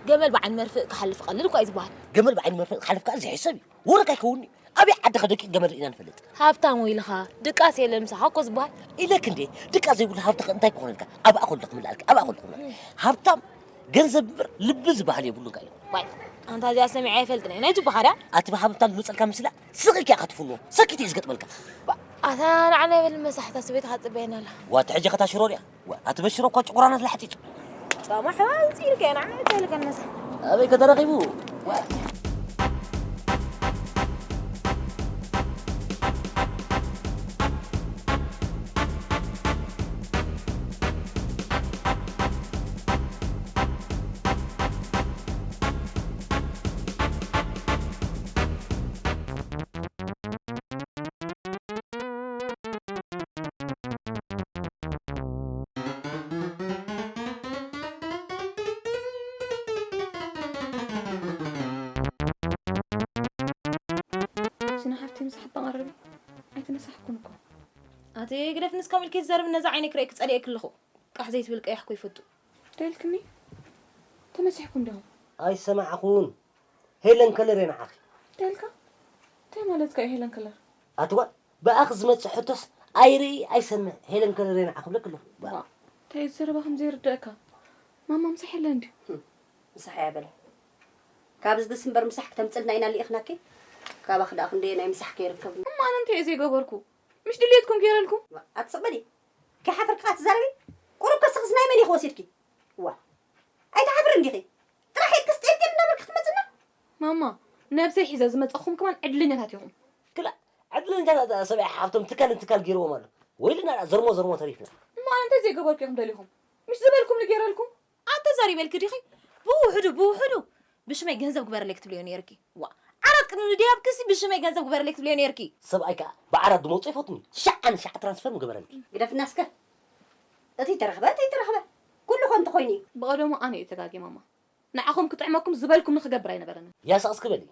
ገመል ብዓይኒ መርፍእ ክሓልፍ ቀልል እኳ እዩ ዝበሃል። ገመል ብዓይኒ መርፍእ ክሓልፍ ከኣ ዘይሕሰብ እዩ። ወረቅ ኣይከውን'ዩ። ኣበይ ዓዲ ከደቂቕ ገመል ርኢና ንፈልጥ? ሃብታም ወይልኻ፣ ድቃስ የለን ምሳኻ እኮ ዝበሃል። ኢለክ እንዴ፣ ድቃስ ዘይብሉ ሃብቲ ከ እንታይ ክኾነልካ? ኣብኣ ከሎ ክምልኣልካ፣ ኣብኣ ከሎ ክምልኣልካ። ሃብታም ገንዘብ እምበር ልቢ ዝበሃል የብሉን ከ ኢሎም። ዋይ፣ ኣንታ እዚኣ ሰሚዐ ኣይፈልጥን እየ። ናይ ጅቡኻ ድያ? ኣቲ ብሃብታም ዝመጸልካ ምስላ ስቕ ኢልካ ኢኻ ትፍንዎ። ሰኪት እዩ ዝገጥመልካ። ባ-፣ ኣታ ንዓና ይበል መሳሕታ ስቤትኻ ትጽበየና ኣላ። ዋቲ ሕጂ ከታ ሽሮ ድያ? ዋ፣ ኣቲ በሽሮ እኳ ጭጉራና ተላሕጺጹ። ጻማ ሕዋ ኣውጽእ ኢልካ ኢና፣ እንታይ ኢልካ ንነሳ? ኣበይ ከተረኺቡ? ዋ። ስነ ሓፍቲ ምሳሕ ተቐርቢ ኣይተነሳሕኩን እኮ። ኣቲ ግደፍ ንስካ ሚልኪ ትዘርብ ነዛ ዓይነ ክርእየኪ ጸሊኤኪ ኣለኹ። ቃሕ ዘይትብል ቀያሕ እኮ ይፈቱ። ደልክኒ? ተመሲሕኩም ዲኹም? ኣይሰማዕኹን። ሄለን ከለር እየ ንዓኺ። ደልካ? እንታይ ማለትካ እዩ ሄለን ከለር? ኣቲ ጓል፣ ብኣኺ ዝመጽእ ሕቶስ ኣይርኢ ኣይሰምዕ፣ ሄለን ከለር እየ ንዓኺ እብለኪ ኣለኹ። ዋ፣ እንታይ እዩ ዘረባ ከም ዘይርደአካ? ማማ ምሳሕ የለን ድዩ? ምሳሕ እያ በለ። ካብዚ ድስ እምበር ምሳሕ ክተምጽልና ኢና ልኢኽናኪ። ካባኺ ደኣ ክንደየ ናይ ምሳሕ ከይርከብ። እማ ኣነ እንታይ እየ ዘይገበርኩ? ምሽ ድልየትኩም ገይረልኩም? ዋ፣ ኣቲ ስቕ በሊ። ከይሓፈርኪ ኸኣ ትዛረቢ? ቁሩብ ከስኽስ ናይ መን ኢኺ ወሲድኪ? ዋ፣ ኣይትሓፍርን ዲኺ? ጥራሕ ኢድኪ ስጢምጢም እናበልኪ ክትመጽና? ማማ፣ ነብሰይ ሒዘ ዝመጻኹም ከማን ዕድለኛታት ኢኹም። ክላ፣ ዕድለኛታት ሰብኣይ ሓፍቶም ትካል ንትካል ገይርዎም ኣሎ። ወይልና ዘርሞ ዘርሞ ተሪፍና። እሞ ኣነ እንታይ ዘይገበርኩ ኢኹም ደሊኹም? ምሽ ዝበልኩምኒ ገይረልኩም? ኣተዛሪበልኪ ዲኺ? ብውሕዱ፣ ብውሕዱ ብሽመይ ገንዘብ ግበረለይ ክትብልዮ ነይርኪ። ዋ፣ ዓራት ቅድሚ ምድያብክሲ ብሽመይ ገንዘብ ግበረለይ ክትብልዮ ነይርኪ። ሰብኣይ ከኣ ብዓራት ድመውጾ ይፈትኒ። ሻዕ ንሻዕ ትራንስፈር ምገበረልኪ። ግደፍና እስከ። እቲ ተረኽበ፣ እቲ ተረኽበ። ኩሉ ከንቱ ኮይኑ እዩ። ብቐደሙ ኣነ እየ ተጋግየ ማማ። ንዓኹም ክጥዕመኩም ዝበልኩምኒ ክገብር ኣይነበረንን። ያሳቕ እስኪ በሊ።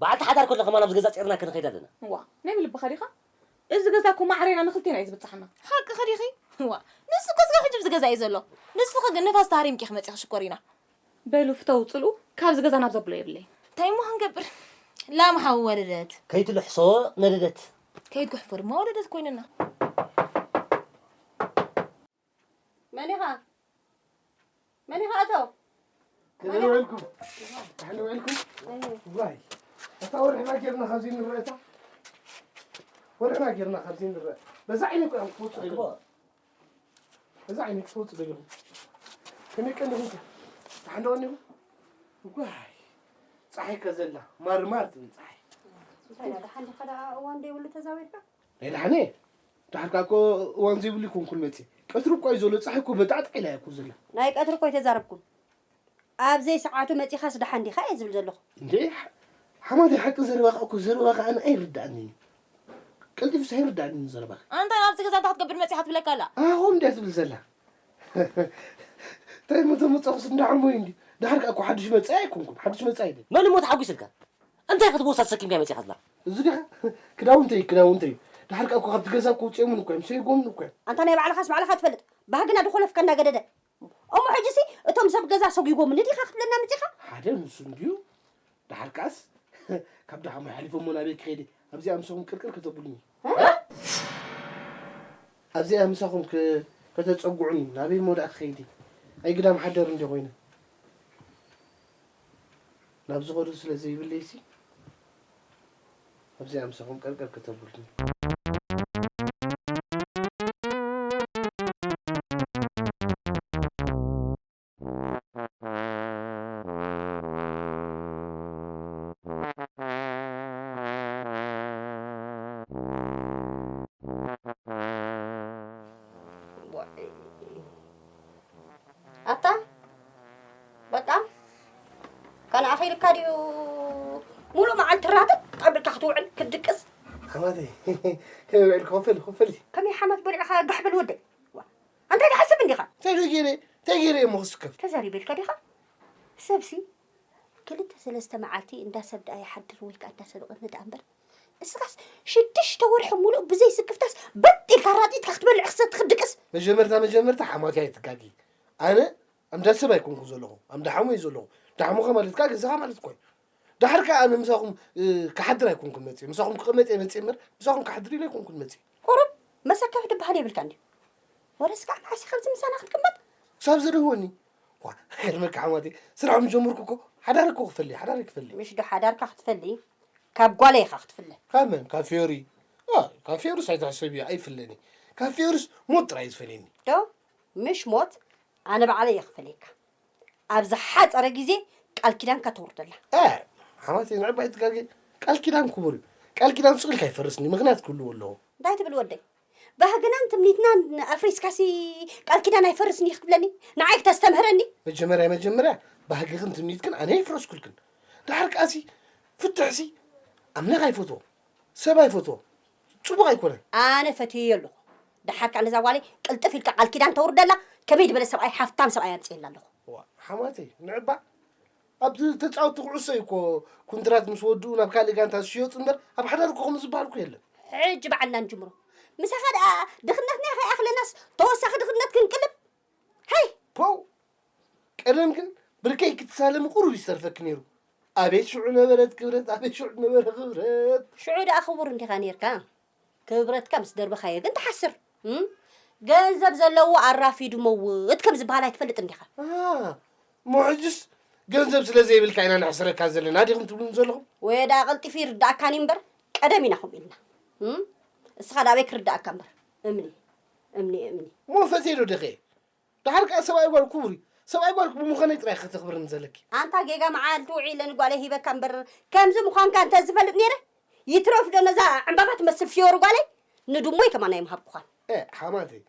በዓልቲ ሓዳር ከለኺ ማን ኣብዚ ገዛ ጼርና ክንኸይድ ኣለና? ዋ፣ ናይ ብልብኻ ዲኻ? እዚ ገዛ እኮ ማዕሬና ንኽልቴና እዩ ዝብጽሓና። ሓቅኺ ዲኺ? ዋ፣ ንሱ እኮ ስጋ ሕጂ ኣብዚ ገዛ እዩ ዘሎ። ንስኺ ግን ንፋስ ተሃሪምኪ ኢኺ መጺኺ ሽኮሪና። በሉ ፍተው ጽልኡ፣ ካብዚ ገዛ ናብ ዘብሎ የብለይ። እንታይ እሞ ክንገብር? ላም ሓዊ ወለደት። ከይትልሕሶ ነደደት። ከይትጉሕፎ ድማ ወለደት ኮይንና። መን ኢኻ? መን ኢኻ ኣቶ? ከመይ ውዒልኩም? ደሓን ውዒልኩም? ዋይ፣ እታ ወርሕና ጌርና ካብዚ ንረአ እታ? ወርሕና ጌርና ካብዚ ንረአ። በዛ ዓይነ እኮ እዮም ክወፁ ዘለዉ። በዛ ዓይነ ክወፁ ዘለዉ። ከመይ ቀኒኹም ከ? ደሓን ዶ ቀኒኹም? ዋይ፣ ፀሓይ ከ ዘላ ማርማር ትብል ፀሓይ። እንታይ ደኣ ደሓን ዲኻ ደኣ እዋን ዘይብሉ ተዛዊርካ? ናይ ደሓነ፣ ደሓር ከኣ እኮ እዋን ዘይብሉ ኣይኮንኩን መጺእ። ቀትሪ እኮ እዩ ዘሎ፣ ጸሓይ እኮ በጣዕጣዕ ኢላ እያ እኮ ዘላ። ናይ ቀትሪ እኮ ኣይተዛረብኩን። ኣብ ዘይሰዓቱ መጺኻስ ደሓን ዲኻ እየ ዝብል ዘለኹ። እንዴ፣ ሓ-፣ ሓማተይ ሓቂ ዘረባኻ እኮ፣ ዘረባኻ ኣነ ኣይርድኣንን እዩ። ቀልጢፉስ ኣይርድኣንን እዩ ዘረባኻ። ኣንታ ናብዚ ገዛ እንታይ ክትገብር መጺኻ ትብለካ ኣላ? ኣኹም እንድያ ትብል ዘላ። እንታይ እሞ ተመጻኹስ እንዳሓሞይ እንዲ። ደሓር ከኣ እኮ ሓድሽ መጻኢ ኣይኮንኩን፣ ሓድሽ መጻኢ ድየ? መን እሞ ተሓጒስልካ? እንታይ ክትቦሳ ተሰኪምካ መጺኻ ዝላ? እዚ ዲኻ? ክዳውንተይ፣ ክዳውንተይ። ደሓር ከኣ እኮ ካብቲ ገዛ እኮ ውጽኦምን እኮ እዮም፣ ሰይጎምን እኮ እዮም። ኣንታ ናይ ባዕልኻስ ባዕልኻ ትፈልጥ። ባህግና ድኾለፍካ እናገደደ። እሞ ሕጂሲ እቶም ሰብ ገዛ ሰጒጎምኒ ዲኻ ክትብለና መጺኻ? ሓደ ንሱ እንድዩ። ደሓር ከኣስ ኣዶ ሓሞይ ሓሊፎሞ ናበይ ክኸይድ እየ? ኣብዚኣ ምሳኹም ቅርቅር ከተብሉኒ። ኣብዚኣ ምሳኹም ከ-፣ ከተጸጉዑኒ ናበይ እሞ ደኣ ክኸይድ እየ? ኣይ ግዳም ሓደር እንዲ ኮይነ። ናብ ዝኸዱ ስለ ዘይብለይሲ ኣብዚኣ ምሳኹም ቅርቅር ከተብሉኒ። ዋይ። ኣታ በቃ ካን ኣኺልካ ድዩ? ሙሉእ መዓልቲ ራትጥ ኣቢልካ ክትውዕል ክትድቅስ። ሓማተይ ከመይ ውዒልኪ? ኮፈሊ ኮፈሊ። ከመይ ሓማት በሊዕኻ ጋሕ በል ወደይ። ዋ፣ እንታይ ትሓስብ እንዲኻ? እንታይ ገይረ? እንታይ ገይረ እሞ ክስከፍ? ተዛሪበልካ ዲኻ? ሰብሲ ክልተ ሰለስተ መዓልቲ እንዳ ሰብ ደኣ ይሓድር ወይ ከኣ እንዳ ሰብ ይቕመጥ እምበር፣ እስኻስ ሽዱሽተ ወርሒ ሙሉእ ብዘይ ስክፍታስ በጥ ኢልካ ራጢጥካ ክትበልዕ ክሰቲ ክትድቅስ። መጀመርታ መጀመርታ ሓማት ኣይትጋጊ። ኣነ ኣምዳ ሰብ ኣይኮንኩ ዘለኹ፣ ኣምዳ ሓሙ እየ ዘለኹ። ዳሕሙኻ ማለት ከኣ ገዛኻ ማለት እኮ እዩ። ዳሕር ከኣ ኣነ ምሳኹም፣ እ፣ ክሓድር ኣይኮንኩን መጽየ። ምሳኹም ክቕመጥ እየ መጽየ እምበር፣ ምሳኹም ክሓድር ኢለ ኣይኮንኩን መጽየ። ቁሩብ መሰከፍ ድበሃል የብልካ እንድዩ። ወረስ ከኣ መዓስ ኢኻ ኣብዚ ምሳና ክትቅመጥ? ክሳብ ዝድህወኒ። ዋ፣ ገርመካ ሓማተይ፣ ስራሕ ምስ ጀመርኩ እኮ ሓዳር እኮ ክፈሊ፣ ሓዳር ክፈሊ። ምሽ ዶ ሓዳርካ ክትፈሊ? ካብ ጓለይ ኢኻ ክትፍለ። ካብ መን? ካብ ፊዮሪ? ዋ፣ ካብ ፊዮሪስ ኣይትሕሰብዮ፣ ኣይፍለኒ። ካብ ፊዮሪስ ሞት ጥራይ እዩ ዝፈልየኒ። ዶ? ምሽ ሞት፣ ኣነ ባዕለይ እየ ክፈልየካ። ኣብ ዝሓጸረ ግዜ ቃል ኪዳንካ ተውርደላ። እ፣ ሓማተይ ንዕባ ኣይትጋገ። ቃል ኪዳን ክቡር እዩ። ቃል ኪዳን ስቕ ኢልካ ኣይፈርስን እዩ፣ ምኽንያት ክህልዎ ኣለዎ። እንታይ ትብል ወደይ? ባህግናን ትምኒትናን ኣፍሪስካሲ ቃል ኪዳን ኣይፈርስን እዩ ክትብለኒ? ንዓይ ክተስተምህረኒ? መጀመርያ መጀመርያ ባህግኽን ትምኒትክን ኣነ ኣይፍረስኩልክን። ደሓር ከኣሲ ፍትሕሲ ኣምላኽ ኣይፈትዎ፣ ሰብ ኣይፈትዎ፣ ጽቡቕ ኣይኮነን። ኣነ ፈትየዮ ኣለኹ። ደሓር ከኣ ነዛ ጓለይ ቅልጥፍ ኢልካ ቃል ኪዳን ተውርደላ፣ ከመይ ዝበለ ሰብኣይ ሃፍታም ሰብኣይ ኣምጽኤላ ኣለኹ። ዋ፣ ሓማተይ ንዕባ ኣብቲ ተጻወትቲ ኩዕሶ እዩ እኮ ኩንትራት ምስ ወድኡ ናብ ካልእ ጋንታ ዝሽየጡ እምበር ኣብ ሓዳር እኮ ከምኡ ዝበሃል እኮ የለን። ሕጂ ባዕልና ንጅምሮ። ምሳኻ ደኣ ድኽነትና ከይኣኽለናስ ተወሳኺ ድኽነት ክንቅልብ? ሃይ! ፖው! ቀደም ግን ብርከይ ክትሳለሚ ቁሩብ ይስተርፈኪ ነይሩ። ኣቤት ሽዑ ነበረት ክብረት፣ ኣቤት ሽዑ ነበረ ክብረት። ሽዑ ደኣ ክቡር እንዲኻ ነይርካ። ክብረትካ ምስ ደርበኻዮ ግን ትሓስር። እም? ገንዘብ ዘለዎ ኣራፊዱ መውት ከም ዝበሃል ኣይትፈልጥን ዲኻ? ኣ፣ እሞ ሕጅስ ገንዘብ ስለ ዘይብልካ ኢና ነሕስረካ ዘለና ዲኹም ትብሉኒ ዘለኹም? ወይ ደኣ ቀልጢፉ ይርድኣካን እዩ እምበር፣ ቀደም ኢና ከምኡ ኢልና። እም? እስኻ ደኣ ኣበይ ክርድኣካ እምበር? እምኒ፣ እምኒ፣ እምኒ። እሞ ፈትየ ዶ ደኸየ? ደሓር ከኣ ሰብኣይ ጓል ክቡር እዩ። ሰብኣይ ጓል ብምዃነይ ጥራይ ከተኽብርኒ ዘለኪ። ኣንታ ጌጋ መዓልቲ ውዒለ ንጓለይ ሂበካ እምበር፣ ከምዚ ምዃንካ እንተ ዝፈልጥ ነይረ፣ ይትረፍ ዶ ነዛ ዕምባባ ትመስል ፍዮሪ ጓለይ ንድሞይ ከማን ኣይምሃብኩኻን። እ፣ ሓማተይ፣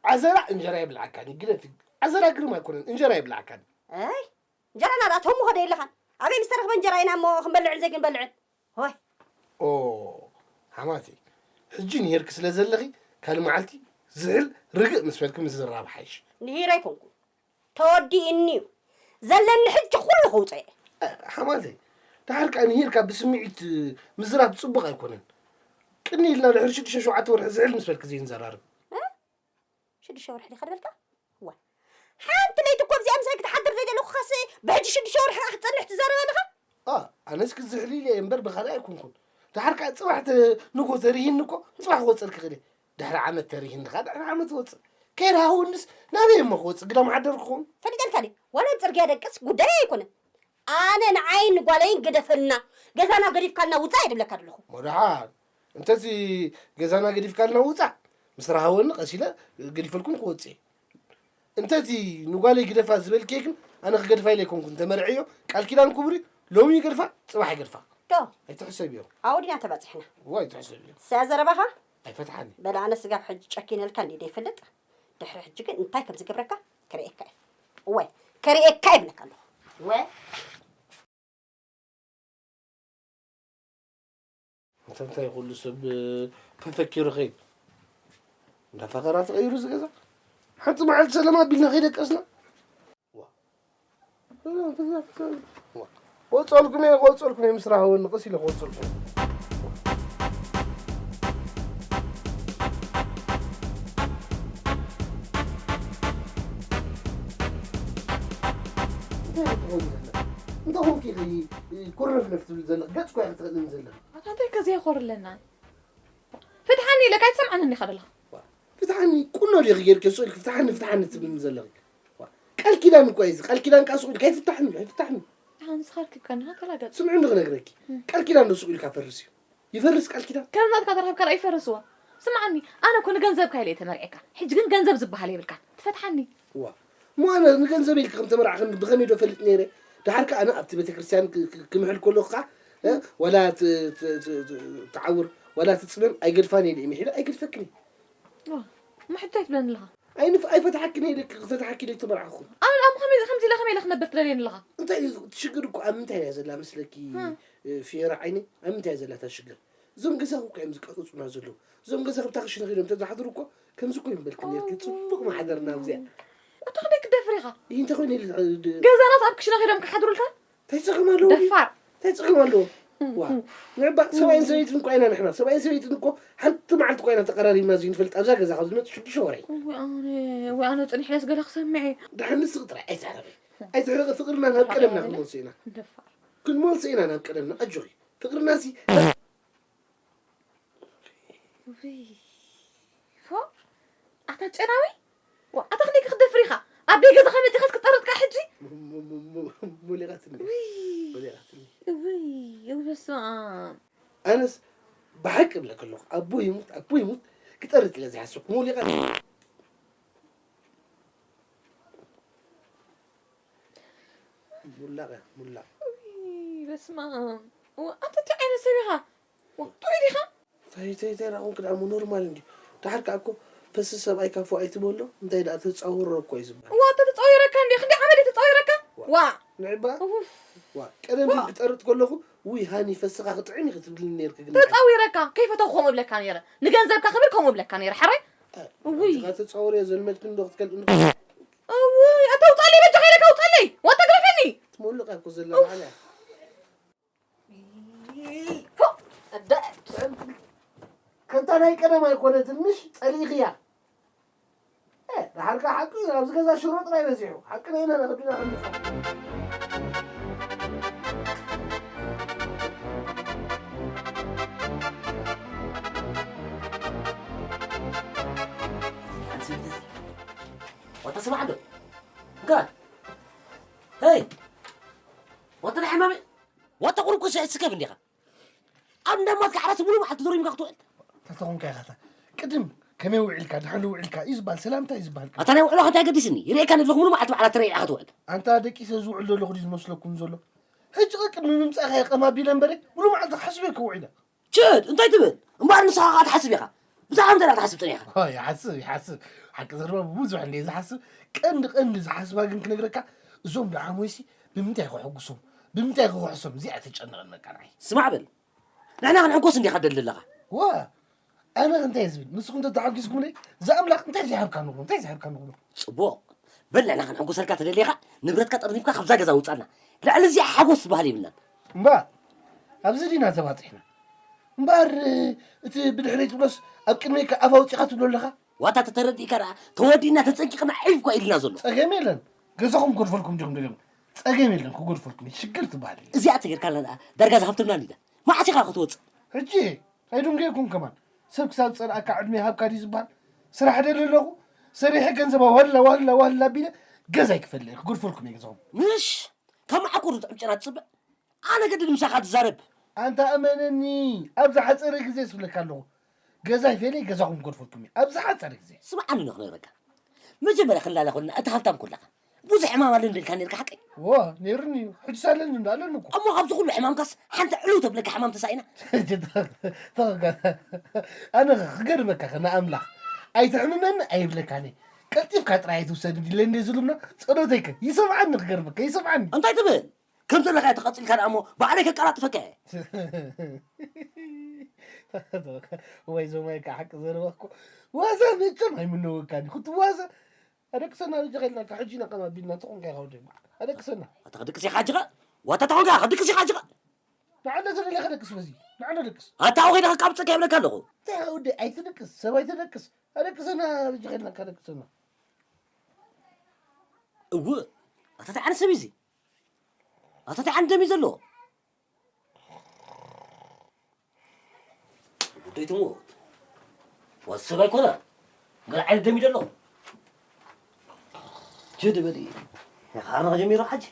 ዓዘራ እንጀራ የብልዓካን እዩ፣ ግደፊ። ዓዘራ ግርም ኣይኮነን፣ እንጀራ የብልዓካን። ኣይ፣ እንጀራና ደኣ ተምኾ ዶ የለኻን? ኣበይ ምስ ተረኽበ እንጀራ ኢና እሞ ክንበልዕን ዘይክንበልዕን? ሆይ። ኦ፣ ሓማተይ፣ ሕጂ ንሄርኪ ስለ ዘለኺ፣ ካልእ መዓልቲ ዝሕል ርግእ ምስ በልኪ ምዝራብ ሓይሽ። ንሂር ኣይኮንኩን። ተወዲእኒ እዩ። ዘለኒ ሕጂ ኩሉ ከውፅኦ እየ። እ፣ ሓማተይ፣ ደሓር ከኣ ንሂርካ ብስምዒት ምዝራብ ጽቡቕ ኣይኮነን። ቅኒ ኢልና ድሕሪ ሽዱሽተ ሸውዓተ ወርሒ ዝሕል ምስ በልኪ ዘይንዘራርብ። እ? ሽዱሽተ ወርሒ ዲኻ ዝበልካ? እዋ። ሓንቲ ለይቲ እኮ ኣብዚኣ ምሳይ ክትሓድር ዘይደለኹ ኸስ ብሕጂ ሽዱሽተ ወርሒ ኸዓ ክትጸንሕ ትዛረብ ኣለኻ? ኣ፣ ኣነስ ክዝሕል ኢለ እየ እምበር ብኻልእ ኣይኮንኩን። ደሓር ከኣ ጽባሕ ተ-፣ ንግሆ ተሪሂኒ እኮ፣ ጽባሕ ክወጸልኪ ክእል እየ። ድሕሪ ዓመት ተሪሂኒ ኸኣ ድሕሪ ዓመት እወጽእ። ከይረሃውንስ ናበይ እሞ ክወጽእ? ግዳም ሓደር ክኸውን? ፈሊጠልካ ድየ? ዋላ ኣብ ጽርግያ ደቅስ ጉዳይ ኣይኮነን። ኣነ ንዓይን ንጓለይን ግደፈልና። ገዛና ገዲፍካልና ውጻእ እየ ድብለካ ዘለኹ። እሞ ደሓር እንተቲ ገዛና ገዲፍካልና ውጻእ፣ ምስ ረሃወኒ ቀስ ኢለ ገዲፈልኩም ክወጽእ እየ። እንተቲ ንጓለይ ግደፋ ዝበልክየ ግን ኣነ ክገድፋ ኢለ ኣይኮንኩን ተመርዕዮ። ቃል ኪዳን ክቡር እዩ። ሎሚ ይገድፋ፣ ጽባሕ ይገድፋ። ዶ? ኣይትሕሰብዮ። ኣብኡ ዲና ተባጺሕና። እዋ ኣይትሕሰብዮ። ስያ ዘረባኻ? ኣይፈትሓኒ። በል ኣነ ስጋብ ሕጂ ጨኪነልካ እንድየ ዘይፈልጥ። ድሕሪ ሕጂ ግን እንታይ ከም ዝገብረካ ከርእየካ እየ። እዋይ፣ ከርእየካ እየ እብለካ ኣለኹ። እወ። እንተ እንታይ ኩሉ ሰብ ፈፈኪሩ ኸይድ። እንዳፈኸራ ተቐይሩ እዚ ገዛ። ሓንቲ መዓልቲ ሰላም ኣቢልና ከይደቀስና። ዋ። ሰላም፣ ሰላም፣ ሰላም። ዋ። ክወጸልኩም እየ፣ ክወጸልኩም እየ፣ ምስ ረሃወኒ ቀስ ኢለ ክወጸልኩም እየ። እንታይ ትኾኑ ዘለና? እንታይ ኮንኪ ኢኺ ኩርነፍነፍ ትብል ዘለኺ? ገጽ እኮ ኢኺ ትኸድኒ ዘለኺ። ኣታ እንታይ ከ ዘይኮርለና? ፍትሓኒ ኢለካ ኣይትሰምዓንን ኢኻ ዘለኻ። ፍትሓኒ ቁኖ ዲኺ ጌርኪ ስቕ ኢልኪ ፍትሓኒ ፍትሓኒ ትብልኒ ዘለኺ? ዋ፣ ቃል ኪዳን እኮ እዩ እዚ። ቃል ኪዳን ከኣ ስቕ ኢልካ ኣይፍታሕን እዩ፣ ኣይፍታሕን እዩ። ኣታ ንስኻ ርኪብካኒ ኢኻ ተላገጽ። ስምዒ እንዶ ክነግረኪ። ቃል ኪዳን ዶ ስቕ ኢልካ ፈርስ እዩ። ይፈርስ ቃል ኪዳን። ከም ናትካ ተረኺብካ ደኣ ይፈርስ እዋ። ስምዓኒ፣ ኣነ እኮ ንገንዘብካ ኢለ እየ ተመርዒካ። ሕጂ ግን ገንዘብ ዝበሃል የብልካን። ትፈትሓኒ። ዋ፣ እሞ ኣነ ንገንዘብ ኢልኪ ከም ተመርዓኽኒ ብኸመይ ዶ ፈሊጥኒ ነይረ? ደሓር ከኣ ኣነ ኣብቲ ቤተክርስትያን ክ- ክ- ክምሕል ከለኹ ከኣ እ፣ ዋላ ት- ት- ት- ት- ትዓውር ዋላ ትጽመም ኣይገድፋን እየ ኢለ ምሒለ ኣይገድፈክን እየ። ዋ፣ እሞ ሕጂ እንታይ ትብለኒ ኣለኻ? ኣይንፍ- ኣይፈትሓክን እየ ኢለ ክፈትሓኪ ኢለ ተመርዓኹ። ኣነ ደኣ እሞ ከመይ ከምዚ ኢለ ከመይ ኢለ ክነብር ትደልየኒ ኣለኻ? እንታይ እዩ እቲ ሽግር እኮ ኣብ ምንታይ እያ ዘላ መስለኪ? እ፣ ፊዮራ ዓይነይ ኣብ ምንታይ እያ ዘላ እታ ሽግር? እዞም ገዛኹ እኮ እዮም ዝቀጸጹና ዘለዉ። እዞም ገዛ ክብታ ክሽነ ኺዶም ተዝሓድሩ እኮ ከምዚ እኮ ይምበልክን ነርኪ። ጽቡቕ ምሓደርና ኣብዚኣ። ኣታ ክንደይ ክትደፍር ኢኻ? ይህ እንተ ኾይነ ኢለ ድ- ገዛናስ ኣብ ክሽነ ኺዶም ክሓድሩልካ? እንታይ ጸገም ኣለዎ? ደፋር። እንታይ ጸገም ኣለዎ? ዋ ንዕባ ሰብኣይን ሰበይትን እኮ ኢና ንሕና። ሰብኣይን ሰበይትን እኮ ሓንቲ መዓልቲ እኮ ኢና ተቀራሪብና እዚ ንፈልጥ ኣብዛ ገዛ ካብ ዝመጽእ ሽዱሽተ ወረ እዩ። ወይ ኣነ ወይ ኣነ ጽኒሕለስ ገለ ክሰምዕ እየ። ድሓን ንስኺ ጥራይ ኣይትሕረቂ። ኣይትሕረቂ ፍቅርና ናብ ቀደምና ክንመልሶ ኢና። ደፋር። ክንመልሶ ኢና ናብ ቀደምና ኣጆኺ። ፍቅርና ሲ ውይ፣ ፎእ፣ ኣታ ጨናዊ፣ ዋ፣ ኣታ ክንደይ ክትደፍር ኢኻ? ኣብ ደይ ገዛኻ መጺኻስ ክጠርጥካ ሕጂ? ሞሊቓትኒ። ውይ፣ ሞሊቓትኒ። ውይ፣ ውይ፣ በስመ ኣብ። ኣነስ ብሓቂ እብለኪ ኣለኹ፣ ኣቦ ይሙት፣ ኣቦ ይሙት፣ ክጠርጥ ኢለ ዘይሓሰብኩ። ሞሊቓትኒ። ሙላቕ እያ፣ ሙላቕ። ውይ፣ በስመ ኣብ። ዋ፣ ኣታ እንታይ ዓይነት ሰብ ኢኻ? ጥዑይ ዲኻ? ታይ ታይ ታይ ናኹም ክዳሙ ኖርማል እንዲ። ዳሓር ከኣ እኮ ፈሲ ሰብኣይ ካፎ ኣይትበሎ እንታይ ደኣ ተጻውሮ እኮ እዩ ዝበሃል። ዋ ተተጻዊረካ እንዲ ክንዲ ዓመት ተጻዊረካ። ዋ። ንዕባ። ዋ ቀደም ግን ክጠርጥ ከለኹ ውይ ሃኒ ፈስኻ ክጥዕም እዩ ክትብልኒ ነርክ ግን። ተጻዊረካ ከይፈተው ከምኡ እብለካ ነይረ። ንገንዘብካ ክብል ከምኡ እብለካ ነይረ። ሓራይ። ውይ። ተጻውረ ዘልመድክን ዶ ክትከልእኒ። ውይ ኣታ ውጻለይ በጃ ከይለካ ውጻለይ። ዋ ተግረፈኒ። ትሞልቕ እኮ ዘላ ባዕላ። ከምታ ናይ ቀደም ኣይኮነትን ምሽ ጸሊእኽያ። እ፣ ደሓር ከኣ ሓቂ እዩ፣ ኣብዚ ገዛ ሽሮ ጥራይ በዚሑ። ሓቂ ነይና ነኽድና ክንድፋ። ወታ ስማዕ ዶ? እንካ። ሄይ! ወታ ናይ ሕማመይ! ወታ ቁሩብ ክስዕት ስከብ እንዲኻ። ኣብ እንዳማትካ ዓራሲ ሙሉእ መዓልቲ ተሮሪምካ ክትውዕል። እንታይ ተኾንካ ኢኻ እታ? ቅድም ከመይ ውዒልካ፣ ድሓን ውዒልካ እዩ ዝበሃል፣ ሰላምታ እዩ ዝበሃል። ኣታ ናይ ውዕሎኻ እንታይ ገዲስኒ? ይርእየካ ንለኹ ሙሉእ መዓልቲ በዓላት ተረይዕካ ክትውዕል። ኣንታ ደቂሰ ዝውዕል ዘለኹ ድዩ ዝመስለኩም ዘሎ? ሕጂ ቅድሚ ምምጻእኻ እየ ቀም ኣቢለ እምበረ፣ ሙሉእ መዓልቲ ክሓስብ እየ ክውዒለ። ችድ እንታይ ትብል እምበኣር ንስኻ ከኣ ትሓስብ ኢኻ። ብዛዕባ እንታይ ደኣ ክትሓስብ ጸኒሕካ? ኦ ይሓስብ ይሓስብ። ሓቂ ዘረባ ብብዙሕ እንድየ ዝሓስብ። ቀንዲ ቀንዲ ዝሓስባ ግን ክነግረካ እዞም ደዓሞይሲ ብምንታይ ከሐጉሶም ብምንታይ ከክሕሶም እዚኣ ተጨንቐን በቃ ንዓይ። ስማዕ በል ንሕና ክንሕጎስ እንዲኻ ትደሊ ዘለኻ። ዋ ኣነ እንታይ ዝብል ንስኹም ተተሓጒስኩምለይ ዝኣምላኽ እንታይ ዝሃብካ ንብሎ እንታይ ዝሃብካ ንብሎ። ጽቡቕ በል ንሕና ክንሕጉሰልካ ተደሊኻ ንብረትካ ጠርኒፍካ ካብዛ ገዛ ውጻና። ልዕሊ እዚኣ ሓጎስ ዝበሃል የብልናን። እምበኣር ኣብዚ ዲና ተባጺሕና። እምበኣር እቲ ብድሕረይ ትብሎስ ኣብ ቅድመይ ከኣ ኣፍ ኣውጺኻ ትብሎ ኣለኻ? ዋታ ተተረዲእካ ደኣ ተወዲእና ተጸንቂቕና ዒፍ እኳ ኢሉና ዘሎ። ጸገም የለን። ገዛኹም ክገድፈልኩም ዲኹም ደልዮም? ጸገም የለን ክገድፈልኩም እዩ። ሽግር ትበሃል የለን። እዚኣ ተጌርካልና ደኣ ዳርጋ ዝሃብትምና እንዲዳ። መዓስ ኢኻ ክትወጽእ? ሕጂ ኣይዱንጌ ይኩን ከማን። ሰብ ክሳብ ዝጸልኣካ ዕድመ ይሃብካ ድዩ ዝበሃል? ስራሕ ደሊ ኣለኹ። ሰሪሐ ገንዘባ ዋላ ዋላ ዋላ ኣቢለ ገዛ ይክፈልእ እየ። ክገድፈልኩም እየ ገዛኹም። ምሽ ካብ መዓኮር ዝጥዕም ጨና ትጽበ ኣነ ገድድ ምሳኻ ትዛረብ። ኣንታ እመነኒ ኣብ ዝሓፀረ ግዜ ስብለካ ኣለኹ። ገዛ ይፈለይ ገዛኹም ክገድፈልኩም እየ ኣብ ዝሓፀረ ግዜ። ስምዓኒ ንኽነግረካ መጀመርያ ክንላለ ኮልና እቲ ሃብታም ኮለኻ ብዙሕ ሕማም ኣለኒ ኢልካ ነርካ ሓቀይ? ዎ ነይሩኒ እዩ ሕጅስ ኣለኒ እንዶ ኣለኒ እኮ። እሞ ካብዚ ኩሉ ሕማምካስ ሓንቲ ዕልው ተብለካ ሕማም ተሳኢና። ተኸጋ ኣነ ክገርመካ ንኣምላኽ ኣይትሕምመኒ ኣይብለካን እየ። ቀልጢፍካ ጥራይ ኣይትውሰድ እንዲለ እንደ ዝሉምና ጸሎተይከ ይሰምዓኒ ክገርመካ ይሰምዓኒ። እንታይ ትብል? ከም ዘለኻ እየ ተቐጺልካ ደኣ እሞ ባዕለይ ከቀላጥፈካ እየ። ወይ ዞማይ ከዓ ሓቂ ዘረባኩ ዋዛ መቸም ኣይምነወካን ክትዋዛ። ኣደቅሰና በጃኻ ኢልናካ ሕጂ ኢና ቀም ኣቢልና ተኾንካ ኢኻ ወደይ። ኣደቅሰና። ኣታ ክድቅስ ኢኻ ኣጅኻ? ዋታ ተኾንካ ኢኻ ክድቅስ ኢኻ ኣጅኻ? ንዓና ዘለካ ደቅስ በዚ ንዓና ደቅስ። ኣታ ኣውኺ ኢኻ ካብጽካ ይብለካ ኣለኹ። እንታይ ወደይ ኣይትደቅስ ሰብ ኣይትደቅስ። ኣደቅሰና በጃኻ ኢልናካ ኣደቅሰና። እውእ ኣታ ተዓነ ሰብ እዚ ኣታ እንታይ ዓይነት ደም እዩ ዘለዎ? ጉዳይ ትሞት። ወሰብ ኣይኮነ። ገለ ዓይነት ደም እዩ ዘሎ። ችድ በሊ። የኻርና ጀሚሩ ሓጂ።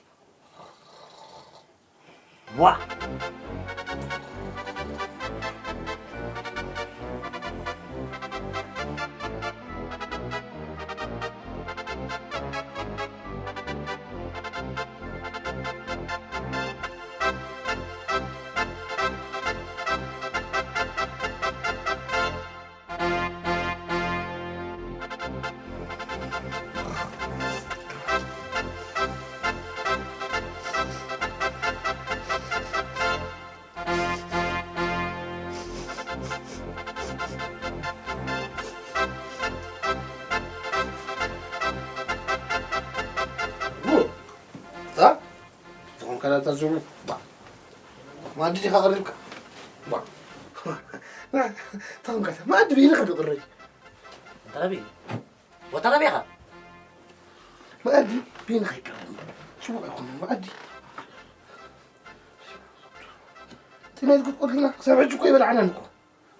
ዋ። እ? ዝኾንካ ዳታ ዙም። ባ። ማዲ ዲኻ ቀሪብካ? ባ። ና፣ ተኾንካ፣ ማዲ ቢልካ ዶ ቅረይ? ተረቢ። ወተረቢኻ? መኣዲ ቢንኻ ይቀርብ። ሽቡቕ ኣይኮነን መኣዲ። እቲ ናይ ዝጎድጎድልና ክሳብ ሕጂ እኮ ይበልዓናን እኮ።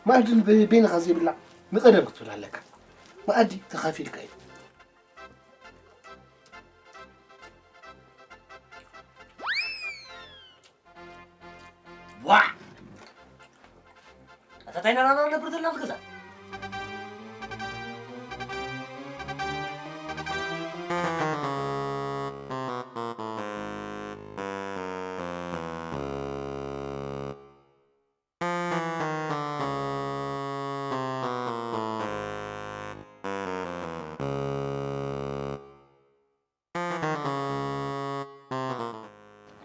መኣዲ ንበ-፣ በይንኻ ዘይብላዕ ንቐደም ክትብል ኣለካ። መኣዲ ተኻፊልካ እዩ። ዋዕ! ኣታ ታይ ናና ነብር ዘለና ኣብ ገዛ?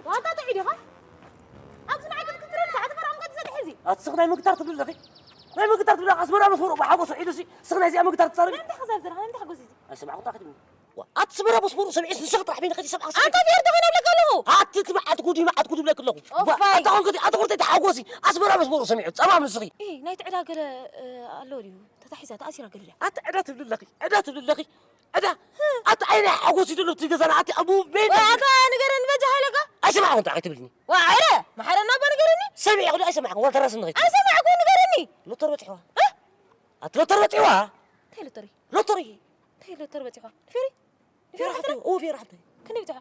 ዋታ ጥዑይ ዲኻ? ኣብዚ ንዓይ ክትክትረኒ ሰዓት ፈራም ገጽ ዘድሒ እዚ። ኣቲ ስኽ ናይ ምግታር ትብሊ ኣለኺ? ናይ ምግታር ትብሊ ኣስመራ መስመሩ ብሓጎስ ውዒሉ ሲ ስኽ ናይዚኣ ምግታር ትዛረቢ? ንምንታይ ክዛብ ዘለኻ? ንምንታይ ሓጎስ እዚ? ኣይሰማዕኩ ጣ ክትብሊ። ዋ፣ ኣቲ ኣስመራ መስመሩ ሰሚዑ ንስኺ ጥራሕ በይንኺ ሰማዕኩ። ኣንታ ፌር ተኾይነ እብለካ ኣለኹ። ኣቲ እቲ መዓት ጉድ እዩ፣ መዓት ጉድ እብለኪ ኣለኹ። ዋ፣ ኦፋይ። ኣታ ኾንክ ኣቲ ኾንክ ተሓጎሲ ኣስመራ መስመሩ ሰሚዑ ጸማም ንስኺ። ኢ፣ ናይቲ ዕዳ ገለ፣ እ፣ ኣሎ ድዩ? ተታሒዛ፣ ተኣሲራ ገለ ድያ? ኣቲ ዕዳ ትብሊ ኣለኺ፣ ዕዳ ትብሊ ኣለኺ። ዕዳ ኣቲ ዓይነ ሓጎስ ይደሎ እቲ ገዛና ኣቲ ኣቡ ቤት። ወይ ኣታ ንገረኒ በጃ ሃይለካ። ኣይሰማዕኩን እንታይ ትብልኒ? ዋ፣ ዕረ፣ መሓረና እባ ንገረኒ። ሰሚዐ ክሉ ኣይሰማዕኩን፣ ዋልታ ራስ ንኸይት። ኣይሰማዕኩን፣ ንገረኒ። ሎተሪ በፂሕዋ። እ? ኣቲ ሎተሪ በፂሕዋ? እንታይ ሎተሪ? ሎተሪ። እንታይ ሎተሪ በፂሕዋ? ንፌሪ? ንፌሪ ፌራ ሓፍተይ? ሓፍተይ? ኦ፣ ፌራ ሓፍተይ። ክንደይ በፂሕዋ?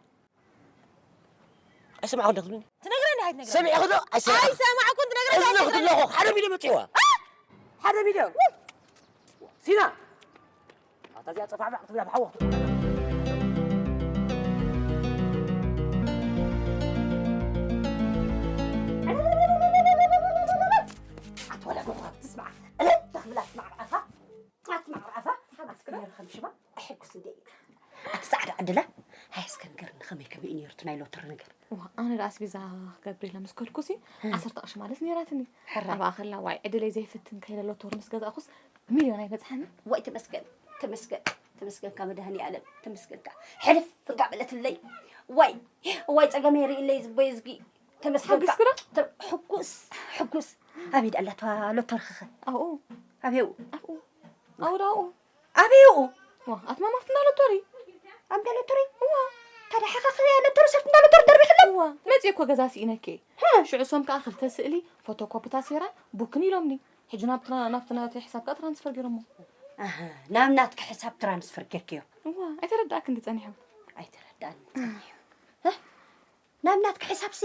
ኣይሰማዕኩን ዶ ክትብልኒ? ትነግረኒ ኣይትነግረኒ? ሰሚዐ ክሉ ኣይሰማዕኩን። ኣይሰማዕኩን፣ ትነግረኒ እዚ ኣይትነግረኒ? ክትለኹ ሓደ ሚልዮን በፂሕዋ። እ? ሓደ ሚልዮን። ሲና። ኣታ እዚኣ ጸፋዕፋዕ ክትብላ ብሓዋ ክትብላ። ኣቲ ወላ ጎትኻ ትስማዕ። እለ ተኽብላ ትስማዕ ርኣኻ። ኣቲ ማዕራፋ ሓባስ ክነር ከም ሽባ ኣሕጉስ እንደ። ኣቲ ጻዕዳ ዕድላ። ሃይ እስከ ንገርኒ ከመይ ከመይ እዩ ነይሩ እቲ ናይ ሎተሪ ነገር? ዋ፣ ኣነ ደኣ ኣስቤዛ ክገብር ኢለ ምስ ከድኩሲ፣ እ። ዓሰርተ ቅርሺ ማለት ነይራትኒ። ሕራይ። ኣብኣ ከላ ዋይ ዕድለይ ዘይፍትን ከይለ ሎተሪ ምስ ገዛእኩስ ሚልዮን ኣይበጽሓኒ። ዋይ ተመስገን፣ ተመስገን፣ ተመስገንካ መድሃኒ ኣለም፣ ተመስገንካ። ሕልፍ ፍጋ በለትለይ። ዋይ፣ ዋይ ጸገመይ ርእለይ ዝበይ ዝጊ። ተመስገንካ። ሓጊስክዶ? ተ-፣ ሕጉስ፣ ሕጉስ። ኣበይ ደኣ ኣላታ ሎተርኽኸ? ኣብኡ። ኣበይኡ? ኣብኡ። ኣብኡ ደኣ ኣብኡ። ኣበይኡ? ዋ፣ ኣቲ ማማ ኣብቲ እንዳ ሎተሪ። ኣብ እንዳ ሎተሪ? እዋ። ታዲያ ሓኻኽያ ሎተሪ ሰብቲ እንዳ ሎተሪ ደርቢኽለን? እዋ፣ መፅየ እኮ ገዛ ስኢነኪ። ህም። ሽዑ እሶም ከዓ ክልተ ስእሊ ፎቶኮፒ ታሲራ ቡክን ኢሎምኒ። ሕጂ ናብቲ ና-፣ ናብቲ ናተይ ሕሳብ ከዓ ትራንስፈር ገይሮሞ። ኣሃ፣ ናብ ናትኪ ሕሳብ ትራንስፈር ጌርክዮ? እዋ፣ ኣይተረዳእክን ድዩ ጸኒሑ? ኣይተረዳእን ጸኒሑ። እ? ናብ ናትኪ ሕሳብሲ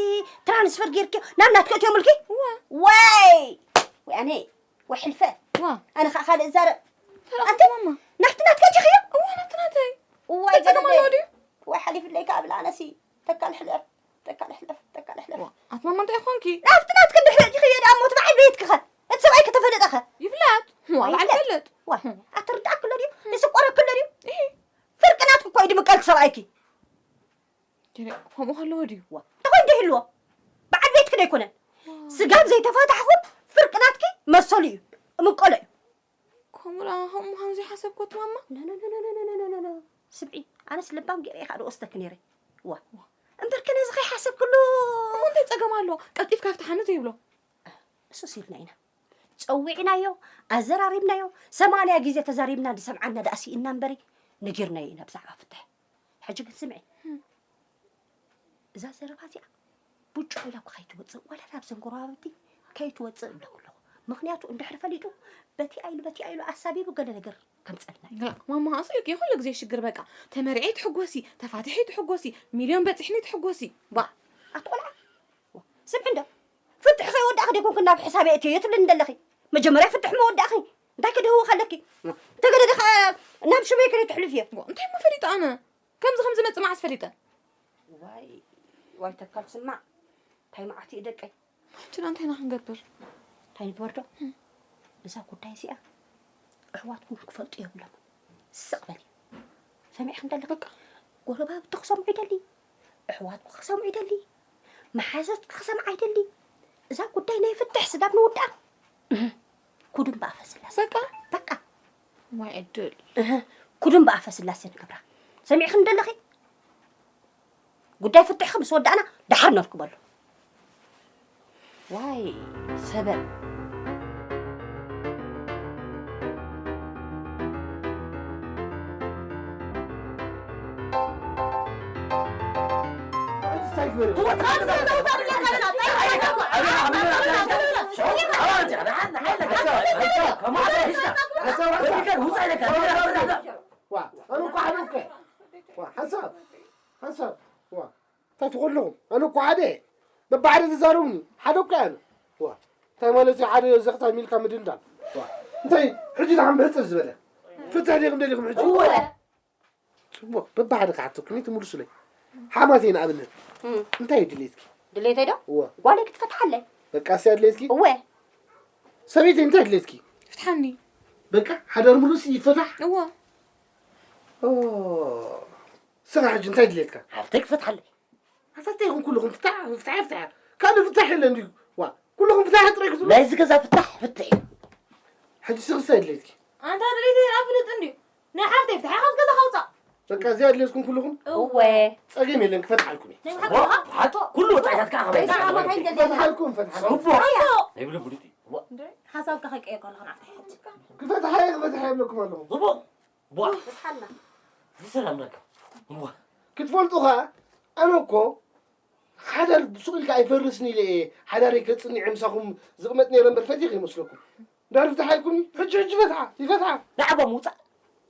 ትራንስፈር ጌርክዮ? ናብ ናትኪ እትዮምልኪ? እዋ። ወይ! ወይ ኣነ፣ ወይ ሕልፈ። እዋ። ኣነ ኸዓ ካልእ እዛረብ። ተረኽቲ ኣንተ፣ ማማ። ናብቲ ናትኪ እቲኽዮ? እዋ፣ ናብቲ ናተይ። እዋይ እንታይ ጸገም ገደደ። ኣለዎ ድዩ? ወይ ሓሊፍለይ ከኣ ብላ ኣነሲ። ተካል ሕለፍ፣ ተካል ሕለፍ፣ ተካል ሕለፍ። እዋ፣ ኣቲ ማማ እንታይ ኾንኪ? ናብቲ ናትኪ እንድሕር እቲኽዮ ደኣ እሞ እቲ በዓል ቤትኪ ኸ? እቲ ሰብኣይ ከተፈለጠ ኸ? ይፍለጥ። እዋ፣ በዓል ኣይፍለጥ። ይፈልጥ። ዋ፣ ኣትርዳእኪ ኣሎ ድዩ? ይስቆረኪ ኣሎ ድዩ? እሂ። ፍርቂ ናትኪ እኮ እዩ ድምቀልኪ ሰብኣይኪ። ጀለ፣ ከምኡ ከለዎ ድዩ? ዋ፣ እንታይ ኮይኑ ደይህልዎ? በዓል ቤትኪ ደይኮነን? ዋ። ስጋብ ዘይተፋታሕኹም ፍርቂ ናትኪ መሰሉ እዩ። እምቀሎ እዩ። ከምኡ ደኣ፣ ከምኡ ምዃኑ ዘይሓሰብኩ ኣቲ ማማ። ኖ፣ ኖ፣ ኖ፣ ኖ፣ ኖ፣ ኖ፣ ኖ፣ ኖ፣ ኖ። ስምዒ፣ ኣነስ ለባም ገይረ እየ ከዓ ዝወስደኪ ነይረ። ዋ። ዋ። እምበርከ ነዚ ከይሓሰብክሉ። እሞ እንታይ ጸገም ኣሎ? ቀልጢፍካ ፍትሓኒ ዘይብሎ። እሱስ ኢልና ኢና። ጸዊዕናዮ፣ ኣዘራሪብናዮ፣ ሰማንያ ግዜ ተዛሪብና ዝሰምዓና ደኣ ስኢንና እምበሪ፣ ነጊርናዮ ኢና ብዛዕባ ፍትሕ። ሕጂ ግን ስምዒ። እም። እዛ ዘረባ እዚኣ ብጭው ኢላ እኮ ከይትወፅእ፣ ዋላ ናብ ዘንጎረባብቲ ከይትወፅእ እብለኩ ኣለኹ። ምኽንያቱ እንድሕር ፈሊጡ፣ በቲኣ ኢሉ በቲኣ ኢሉ ኣሳቢቡ ገለ ነገር ከምፀልና እዩ። ላ ማማ እሱ እኮ የኹሉ ግዜ ሽግር በቃ። ተመርዒ ትሕጎሲ፣ ተፋትሒ ትሕጎሲ፣ ሚልዮን በፂሕኒ ትሕጎሲ። ባ ኣቲ ቆልዓ፣ ስምዒ እንዶ፣ ፍትሕ ከይወዳእኺ ደይኮንክ ናብ ሕሳብ የእትዮ የትብልኒ እንደለኺ። መጀመርያ ፍትሕ መወዳእኺ እንታይ ክድህወ ከለኪ፣ ተገደደ ከዓ ናብ ሽመይ ክደ ትሕልፍዮ። እንታይ እሞ ፈሊጠ ኣነ? ከምዚ ከም ዝመጽእ መዓስ ፈሊጠ? ዋይ ዋይ፣ ተካል ስማዕ፣ እንታይ መዓት እዩ ደቀይ። ሕጂ ዳ እንታይ ኢና ክንገብር? እንታይ ንግበር ዶ? እዛ ጉዳይ እዚኣ ኣሕዋትኩም ክፈልጡ የብሎም። ስቕ በሊ። ሰሚዕኪ እንደለኺ? በቃ ጎረባብቲ ክሰምዑ ይደሊ፣ ኣሕዋትኩ ክሰምዑ ይደሊ፣ መሓዘትኪ ክሰምዓ ይደሊ። እዛ ጉዳይ ናይ ፍትሕ ስዳብ ንውድኣ። እህ፣ ኩድም ብኣፈ ስላሴ። በቃ በቃ። ዋይ ዕድል። እህ፣ ኩድም ብኣፈ ስላሴ ንገብራ። ሰሚዕኪ እንደለኺ? ጉዳይ ፍትሕኺ ምስ ወዳእና ደሓር ነርክበሉ። ዋይ ሰበብ። ሓንሳብ ሓንሳብ ዋ እንታይ ትኾለኹም? ኣነ እኮ ሓደ እየ። በብሓደ ተዛረቡኒ። ሓደ እኮ እየ ኣነ። ዋ እንታይ ማለት እዩ? ሓደ ዘኽታ ሚልካ ምድንዳን። ዋ እንታይ ሕጂ ደሓን ብሕጽር ዝበለ ፍትሕ ዲኹም ደሊኹም ሕጂ? እወ። ጽቡቕ በብሓደ ክሓተኩም እዩ ትምልሱለይ። ሓማተይ ንኣብነት እንታይ እዩ ድሌትኪ? ድሌተይ ዶ? እወ። ጓለይ ክትፈትሓለይ። በቃ እስያ ድሌትኪ? እወ። ሰበይተይ እንታይ ድሌትኪ? ፍትሓኒ። በቃ ሓዳር ሙሉእ ሲ ይፈታሕ? እወ። ኦ። ስኻ ሕጂ እንታይ ድሌትካ? ሓፍተይ ክትፈትሓለይ። ኣታ እንታይ ይኹን ኩልኹም ፍታሕ ፍታሕ ፍታሕ ካልእ ፍታሕ የለን ድዩ? ዋ ኩልኹም ፍታሕ ጥራይ ክትብሉ ናይዚ ገዛ ፍታሕ ፍትሕ እዩ። ሕጂ ስኽሳ የድልየትኪ። ኣንታ ድሌተይ ኣፍልጥ እንድዩ ናይ ሓፍተይ ፍትሓ ካብ ገዛ ካውፃእ። በቃ እዚኣ ኣድልየትኩም ኩልኹም። እወ ፀገም የለን ክፈትሓልኩም እየ። ናይ ሓቂ ዶ? ሓቶ ኩሉ ወፃኢታትካ ኣኸበይና። ፈትሓልኩም ፈትሓልኩም። ፈትሓልኩም። ፅቡቕ። ናይ ብልብሉጥ እዩ። ሓሳብካ ከይቀየርካ ኣለኻ ንዓይ ሕጂ። ክፈትሓ እየ ክፈትሓ የብለኩም ኣለኹ። ፅቡቕ። ቧ ፍትሓልና እዚ ሰላም ረካ ቧ ክትፈልጡ ኸዓ ኣነ እኮ ሓዳር ሱቕ ኢልካ ኣይፈርስን ኢለ እየ ሓዳረይ ከፅንዕ ምሳኹም ዝቕመጥ ነይረ እምበር ፈትየ ከይመስለኩም። እንድሕር ፍትሓ ኢልኩምኒ ሕጂ ሕጂ ይፈትሓ ይፈትሓ። ንዓባ ምውፃእ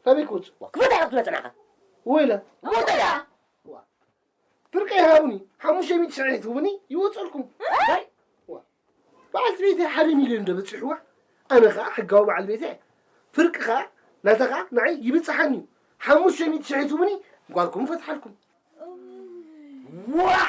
ናበይ ክውፅእ? ዋ ክፈትሓ ኢልካ ትመፅእ ንዓኻ። ወይለ ምውፅእ እያ። ፍርቂ ይሃቡኒ ሓሙሽተ ሚእቲ ሽሕ ትህቡኒ ይወፀልኩም። በዓልቲ ቤተይ ሓደ ሚልዮን ዶ በፂሕዋ ኣነ ከዓ ሕጋዊ በዓል ቤተ እየ። ፍርቂ ከዓ ናታ ከዓ ንዓይ ይብፅሓኒ እዩ። ሓሙሽተ ሚእቲ ሽሕ ትህቡኒ ጓልኩም እፈትሓልኩም። ዋሕ